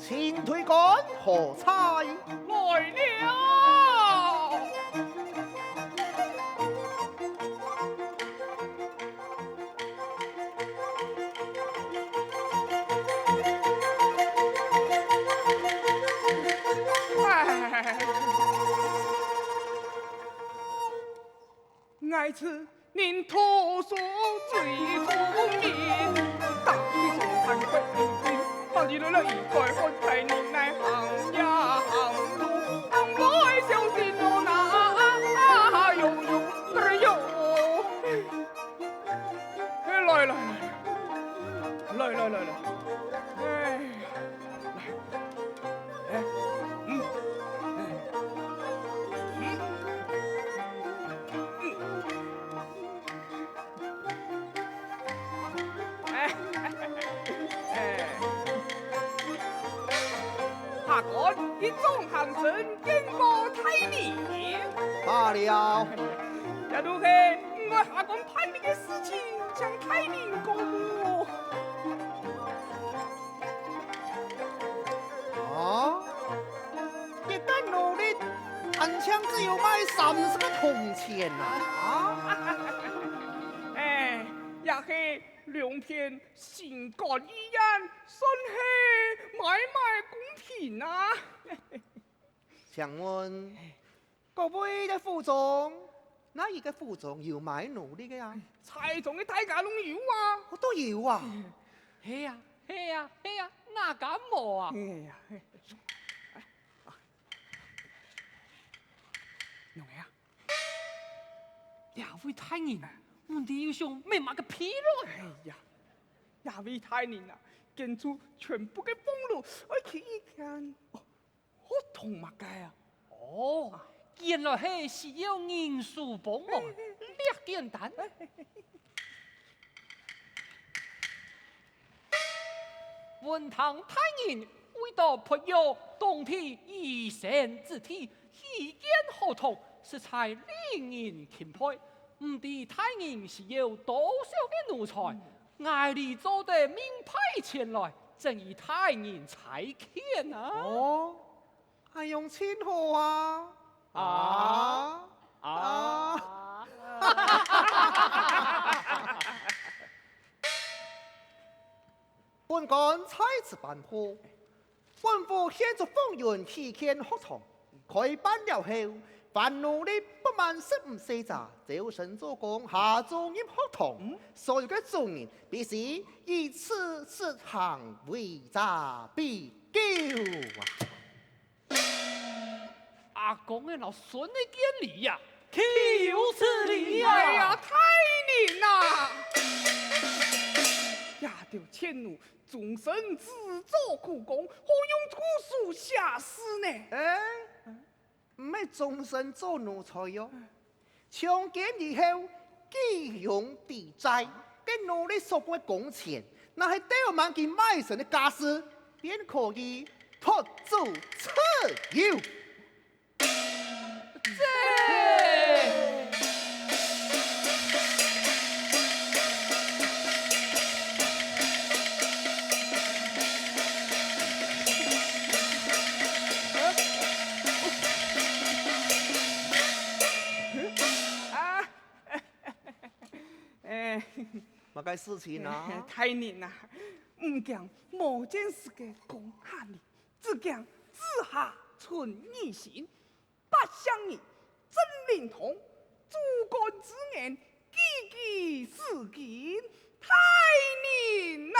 請推官，何差？來了。哎， 哎，來，來，來，來。來，來，來，來。哎呀，來。哎，嗯。哎，嗯。嗯。哎，哎。下官一眾行臣，見過大人。罷了。這都係我下官 派你个事情，請大人過目。啊？一擔奴隸，恁樣只有賣三十個銅錢啊！啊？哎，也係兩片心肝意願，算係買賣公平啊！請問， 各位个府中，哪一個府中有賣奴隸个啊？在場个大家攏有啊。哦，都有啊。係啊，係啊，係啊，哪敢無啊？哎呀，嘿。仰仔啊？這位大人啊，問題又想買麼个坯來？哎呀，這位大人啊，跟住全部个俸祿，愛起一間，哦， 學堂麼个啊？哦，原來係需要人手幫忙，這簡單。聞聽大人為著培育當地有成之才，起間學堂，實在令人欽佩。毋知大人需要多少个奴才， 𠊎俚做得命派前來，正與大人差遣啊。哦，恁樣盡好啊。啊？啊？啊？本官在此頒布，本府現屬豐原起間學堂，開辦了後，凡奴隸不滿十五歲者，朝晨做工，下晝入學堂。嗯。所有个族人必須以此實行，為者必究啊！阿公个摎孫个見禮呀，豈有此理呀！哎呀，大人啊！這兜賤奴終身只做苦工，好用讀書寫字呢？哎， 毋係終身做奴才喲。從今以後，居無地債，該奴隸所分个工錢，若係兜滿佢賣身个價數，便可以脫走自由。這！ 啊，哎，麼个事情啊？大人啊，毋驚無見識个公下人，只驚子夏存女心。 百姓人真靈通，主管之言，句句是金。大人啊！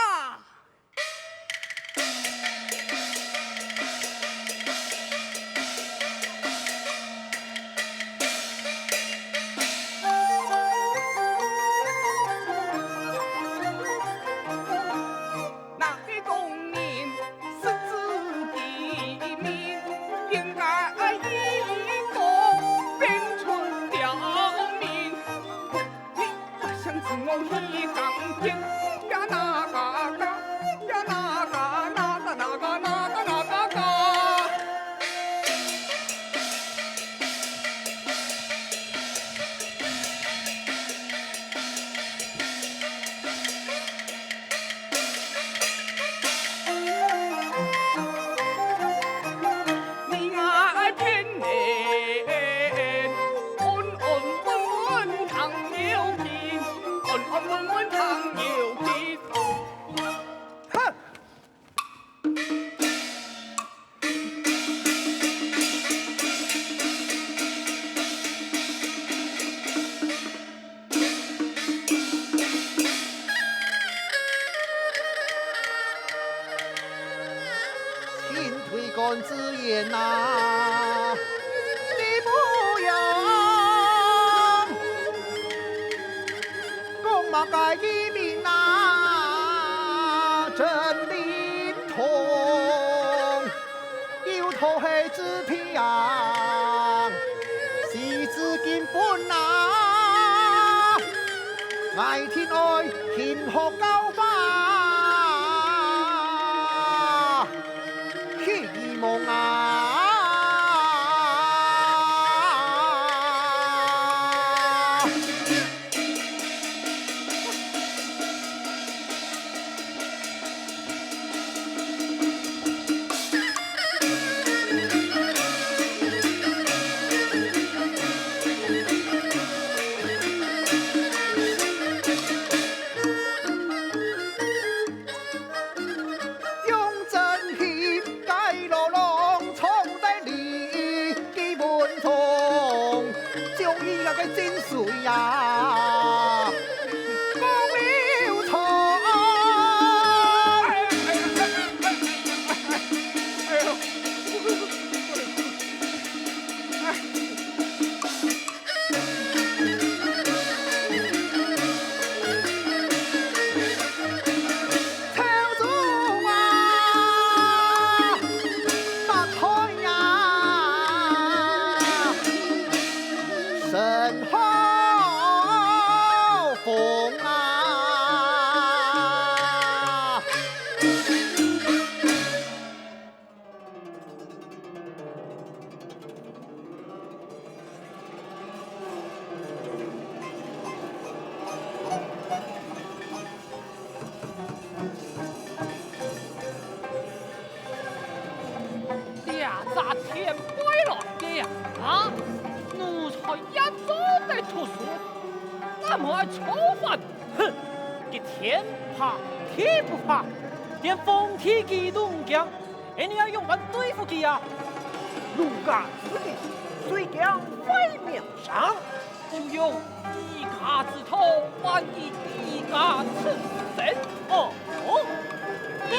請推官之言啊，你不要講麼个義民啊，真靈通。 有道係子平，是子敬本啊，𠊎定愛勤學教化，希望啊！ 用真氣，該老郎藏在裡，佢文風，像一樣个精髓呀，講有錯。哎呦！ 這隻天輩來个啊！啊，奴才也做得讀書，哪會愛造反？哼，佢天怕地不怕，連皇帝佢都毋驚， 𫣆俚愛仰般對付佢啊？奴家知佢，水晶会明生，就用一家之道换一家之身。哦，大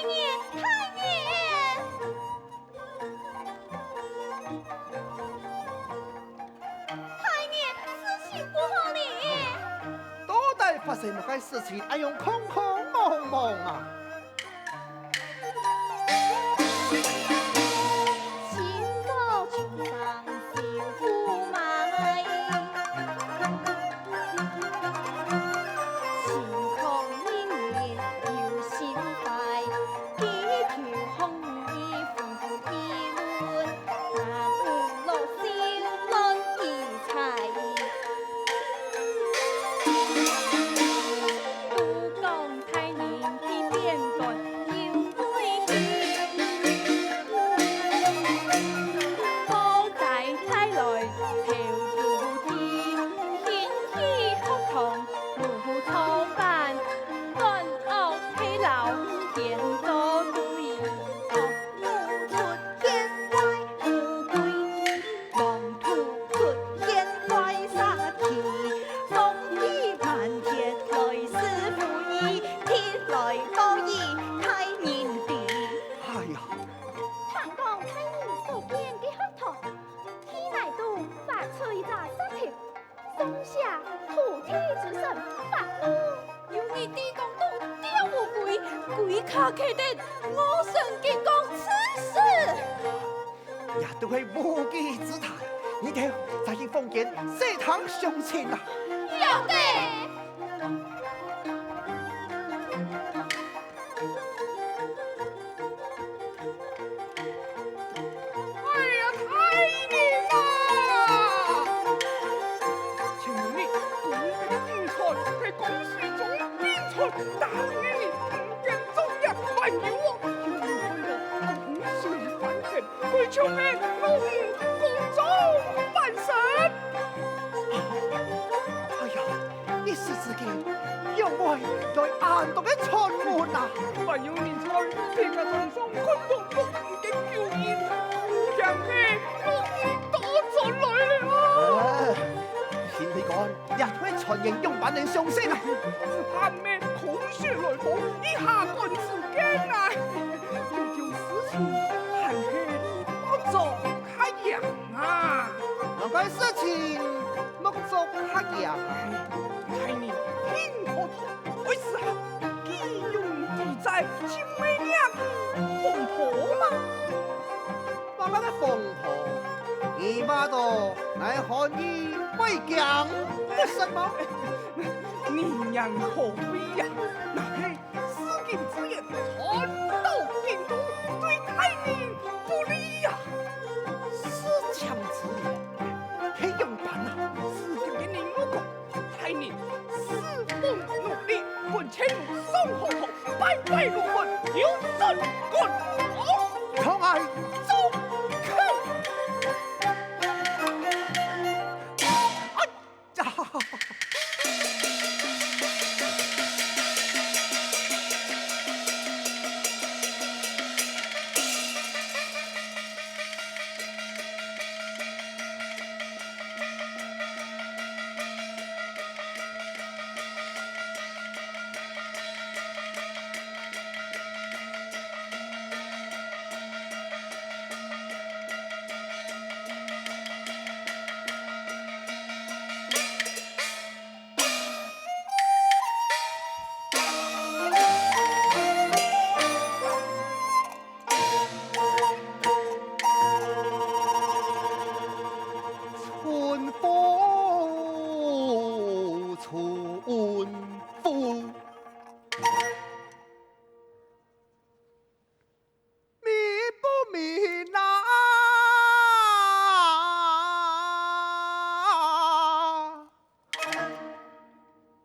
爷，大爷！ 大爷，事情不好了！到底發生麼个事情，恁樣空空茫茫啊？歸家徛等，我神經講此事。這都係無稽之談，你兜再去房間細聽詳情啊！曉得。 哎呀，大人啊！請問你，公家个金釧係江水中冰川，大人你毋敢作孽，還有哦，有人看到江水翻騰，佢就會弄公眾半身。哎呀， 一時之間，仰會來恁多个傳聞啊？還有人在地下傳說，看到木魚个腳印，驚个木魚倒轉來了。呃，聽你講，這兜傳言仰般能相信啊？只怕毋係空穴來風，一下趕時間啊！有兜事情還係莫做較䟘啊！哪个事情 莫做較䟘。大人，聽好聽，愛試下，佢用地債尋个若風婆嘛。麼个風婆？你話到𠊎漢人會驚得失無？你人可畏呀，那係 詩經之言傳到京都，對大人不利呀！詩經之言，係仰般啊？詩經个人有講，大人侍奉奴隸，本錢送河童，拜拜如門，有身官封。同𠊎走！去！哎呀！春風春風。 明不明啊？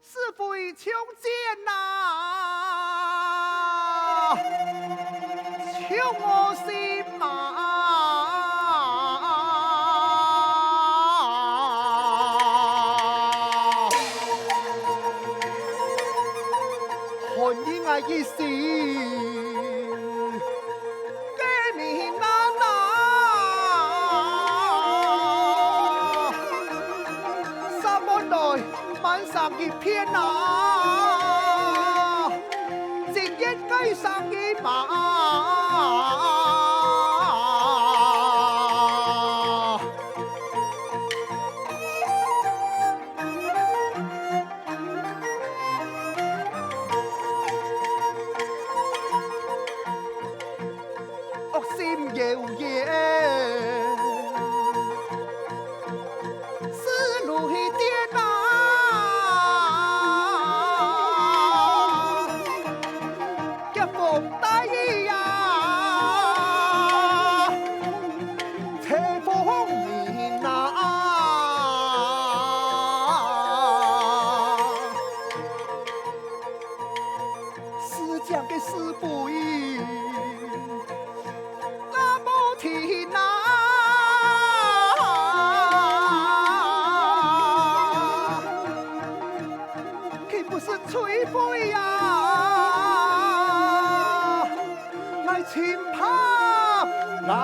是非相見啊，傷我心啊！ 寒意𠊎一心个人啊啊，山門內滿山一片啊，今夜該山人啊。 惡心妖言，思路去顛啊，夾縫帶雨啊。 吹風人啊，思想个思維那無停啊，豈不是吹灰呀？ 𠊎盡怕啦！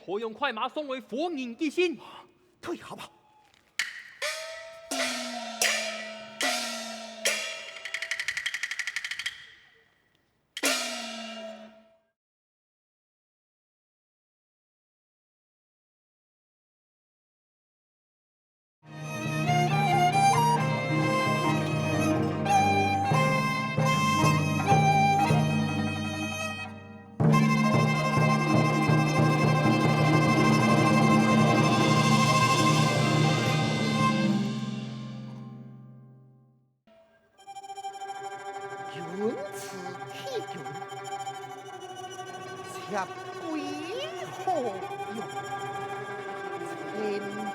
好用快馬送回夫人寄信。退下吧。 云似鐵雲，赤鬼好用，清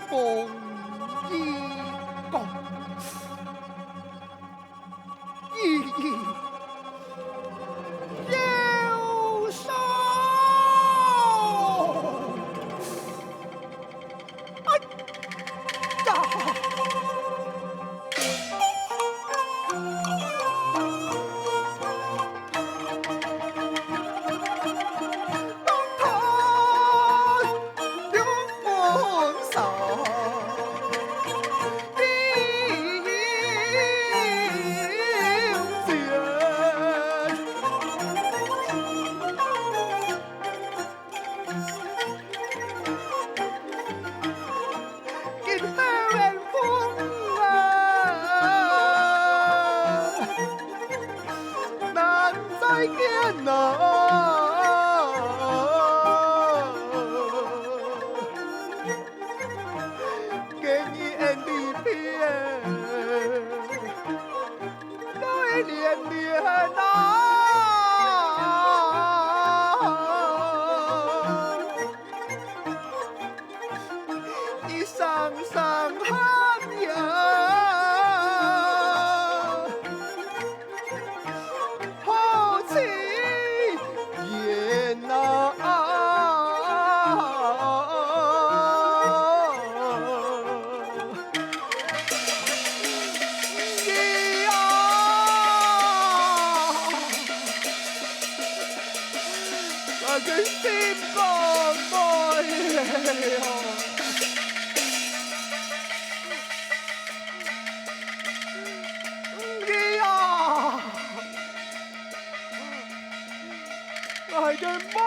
風一角，一一有手。哎呀！ 今後緣分啊，難再見啊！今日恩離別，來戀戀啊！ 一聲聲喊呀，好凄怨啊！你啊！ 𠊎个心肝妹仔哦！你啊！𠊎个妹仔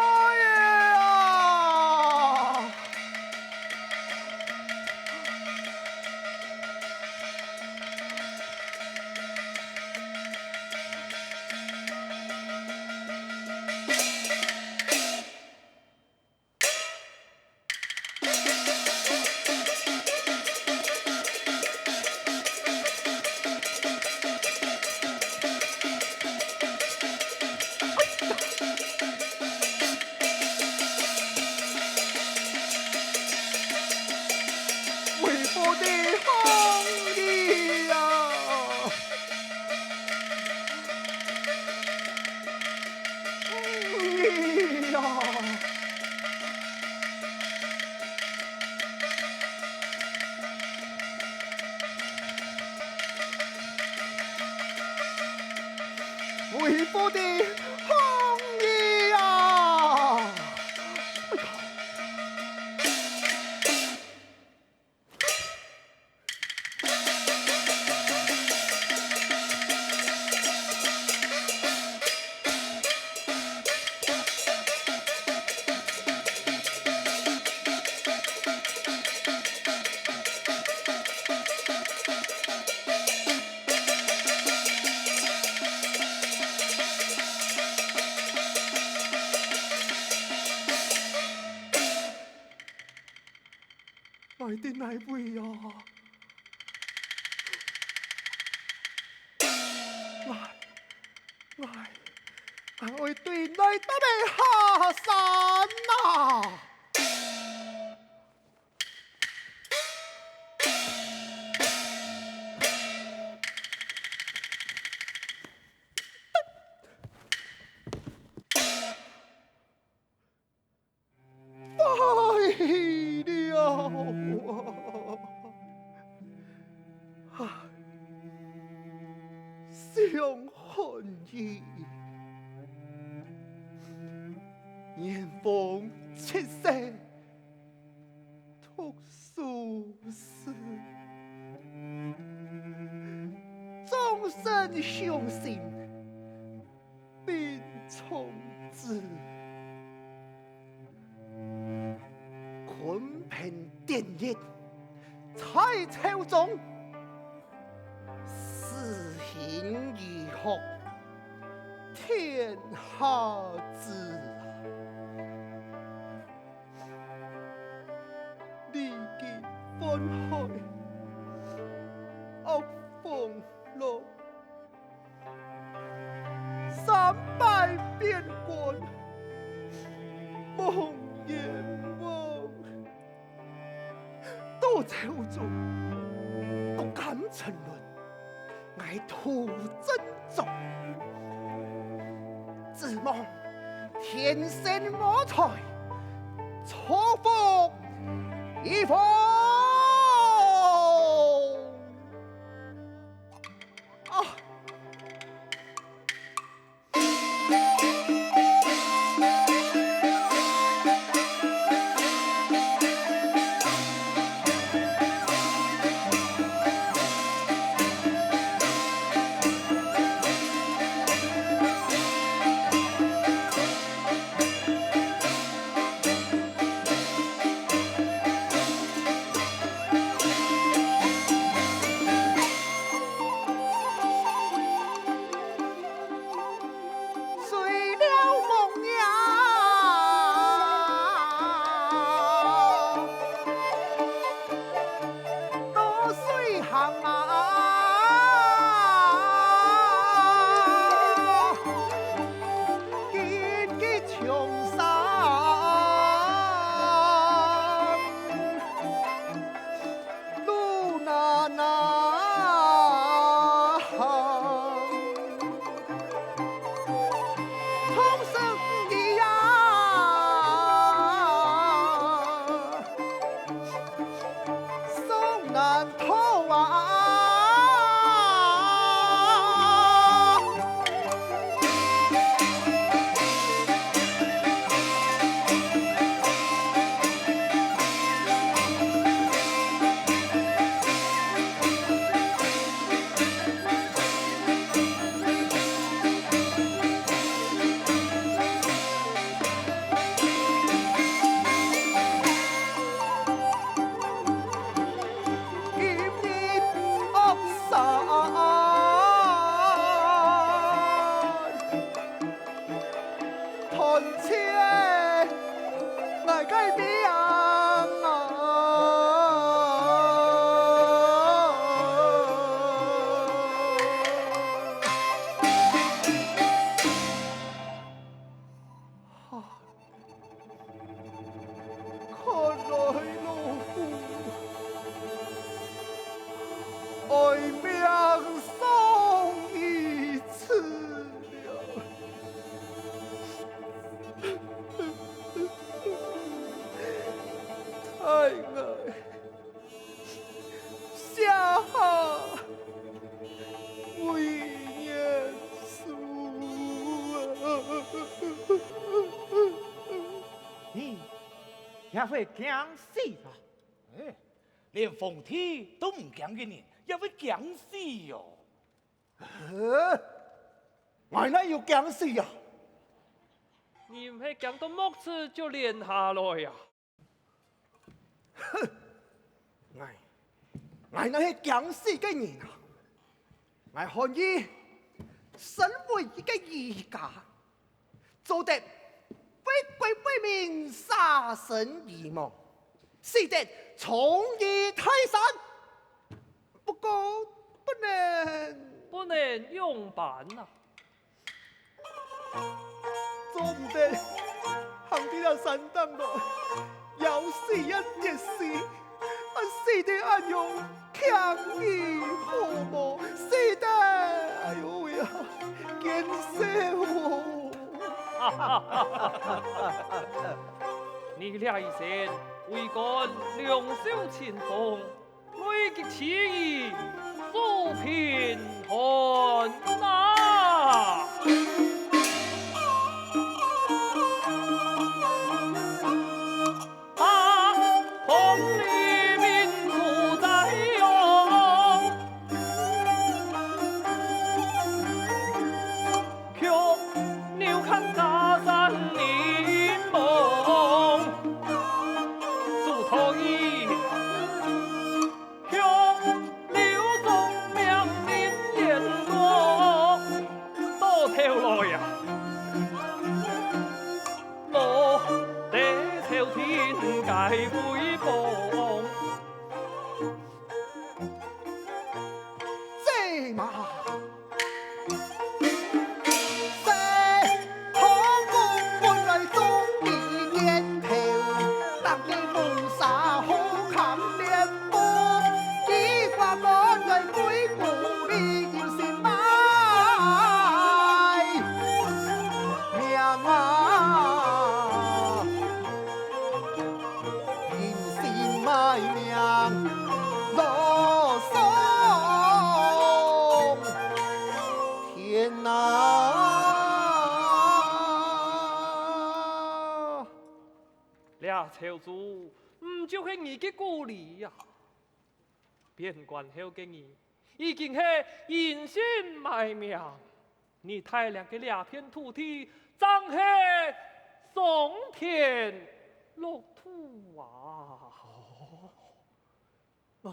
啊！ 為父的風雨啊！ 你呀！為父的风雨啊！哎呀！ 愛在哪位啊？𠊎，𠊎，𠊎愛對哪位下山啊？ 坏了！唉，想恨你，年方七十，書世，終身傷心，病重之。 坤平典狱，在朝中，施行醫學，天下知啊。歷經煥害，惡風浪， 三拜边關，無閻王。到朝中，獨敢沉淪，𠊎徒增災。只望天生我材，造福一方。 啊！看來老夫愛命喪於此了。太哀！ 下下遺願書啊！咦，也會驚死啊？哎，連皇帝都毋驚个人，也會驚死喲。呃，𠊎哪有驚死啊？你毋係驚到目汁就流下來啊？ 哼！𠊎，𠊎哪係驚死个人啊！𠊎漢義身為一個醫家，做得為國為民捨身而亡，死得忠義泰山。不過，不能，不能仰般啊？ 做毋得行到這山頂來，枵死也跌死，啊，死得恁樣輕易好無？死得，哎喲喂啊，見笑哦！你這一生為官兩袖清風， 位極其義，舒貧寒啊！啊，孔明哎妈！西塘路本來種地源頭，當地無啥好看面目，奇怪，原來鬼故裡有神賣命啊！ 人心賣命，老送天哪！這朝主，毋就係你个故里呀！ 變官後个你，已經係人心賣命。你大領个這片土地，正係傷天落土啊！唉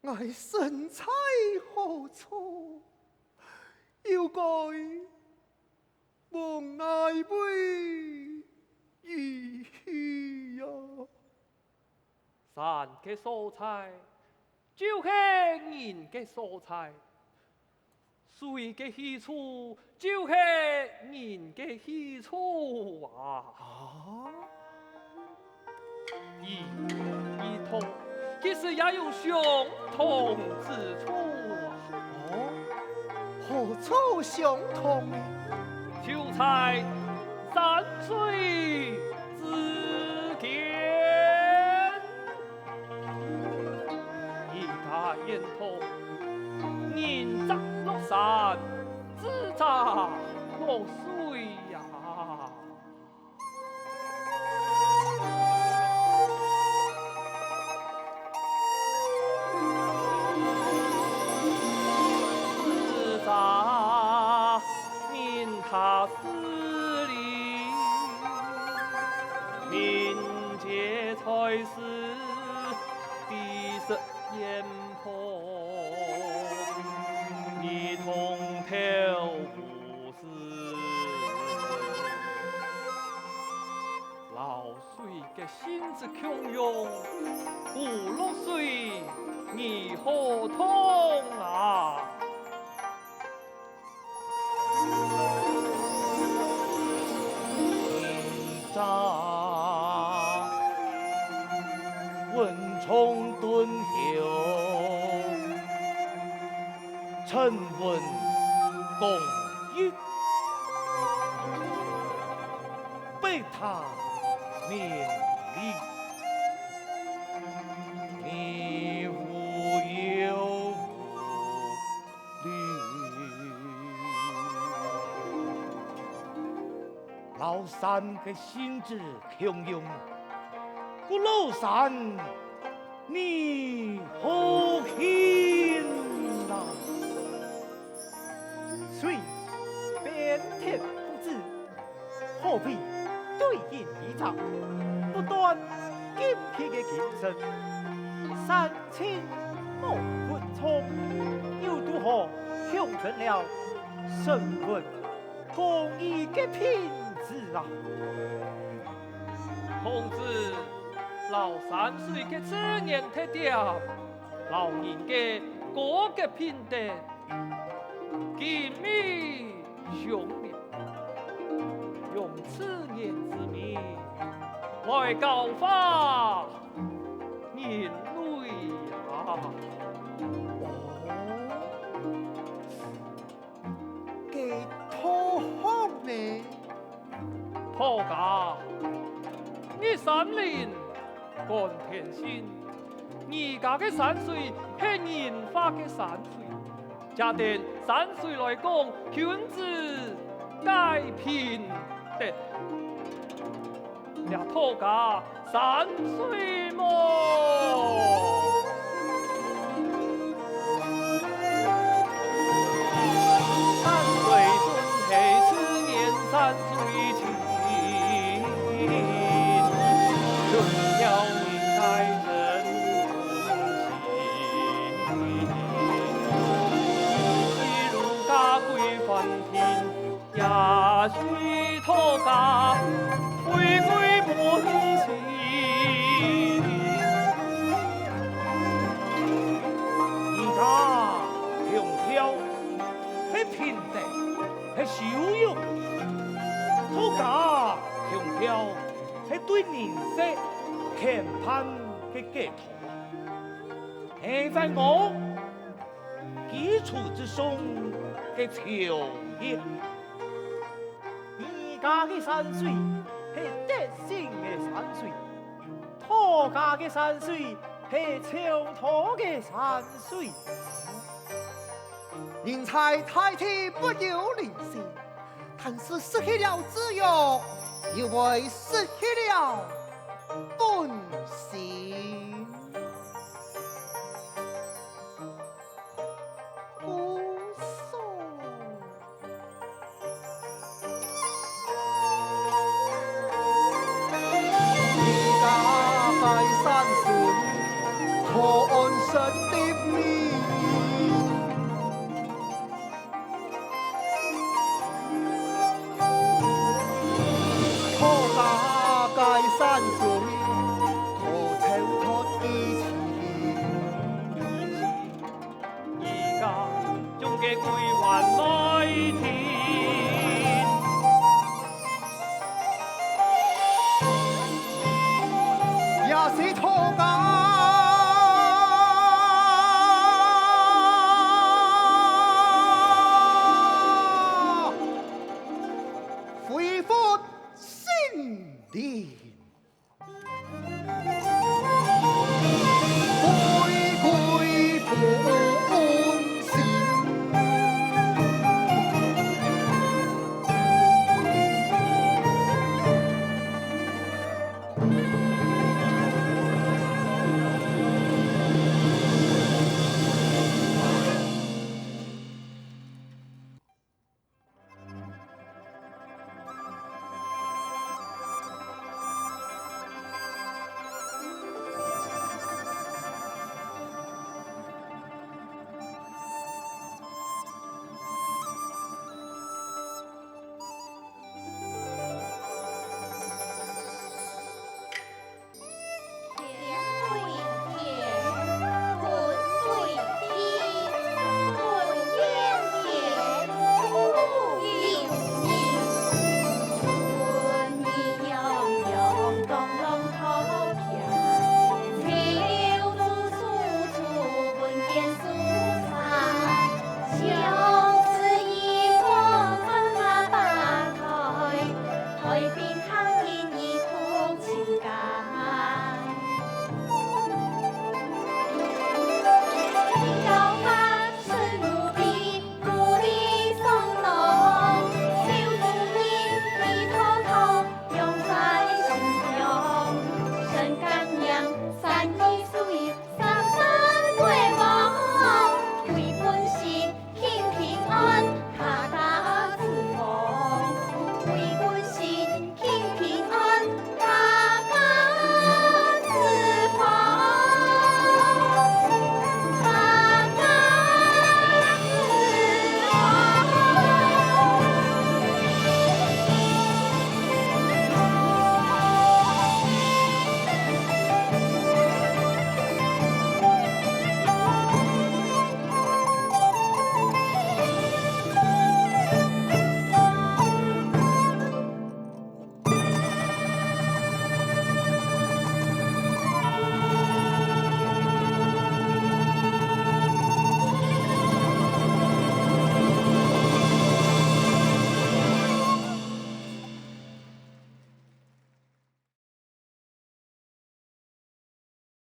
，𠊎身在何處，又該往哪位而去呀？ 山个所在，就係人个所在；水个去處，就係人个去處啊！啊？異，異同，其實也有相同之處啊！哦，何處相同呢？就在山水之間。 一家煙通，人則落山，豬則落水呀。豬則 民他事理，民皆在事，地設煙通，一通透無私。摎 水个性質共樣，豬落水，你好痛啊！人者，溫從敦厚，臣聞公義，百 他明理，你無有無理。摎山个性質共樣，故落山 你好聽啊！水，變天不止，河水，對應宇宙，不斷緊去个精神，山清莫分沖，又如何象徵了神文 公義个品質啊！孔子摎山水个自然特點，摎人个高潔品德，緊密相連，用自然之美來教化人類啊！哦。 該道學呢？道家，一山林，觀天心。而家个山水係人化个山水，借等山水來講君子个品德。 這道家山水無。山水本係自然山水清，有了人皆珍惜。譬如家規翻天， 也須道家回歸本心。而家天盤个雞頭，係在我居處之上个朝廷。你家个山水係德勝个山水， 他家个山水係曹操个山水。人在大地不由靈性，但是失去了子玉，又會失去了本性。故所 你家在山水，可安身立命？他家在山水，可逃脫幾時？ 你家將个歸還來天。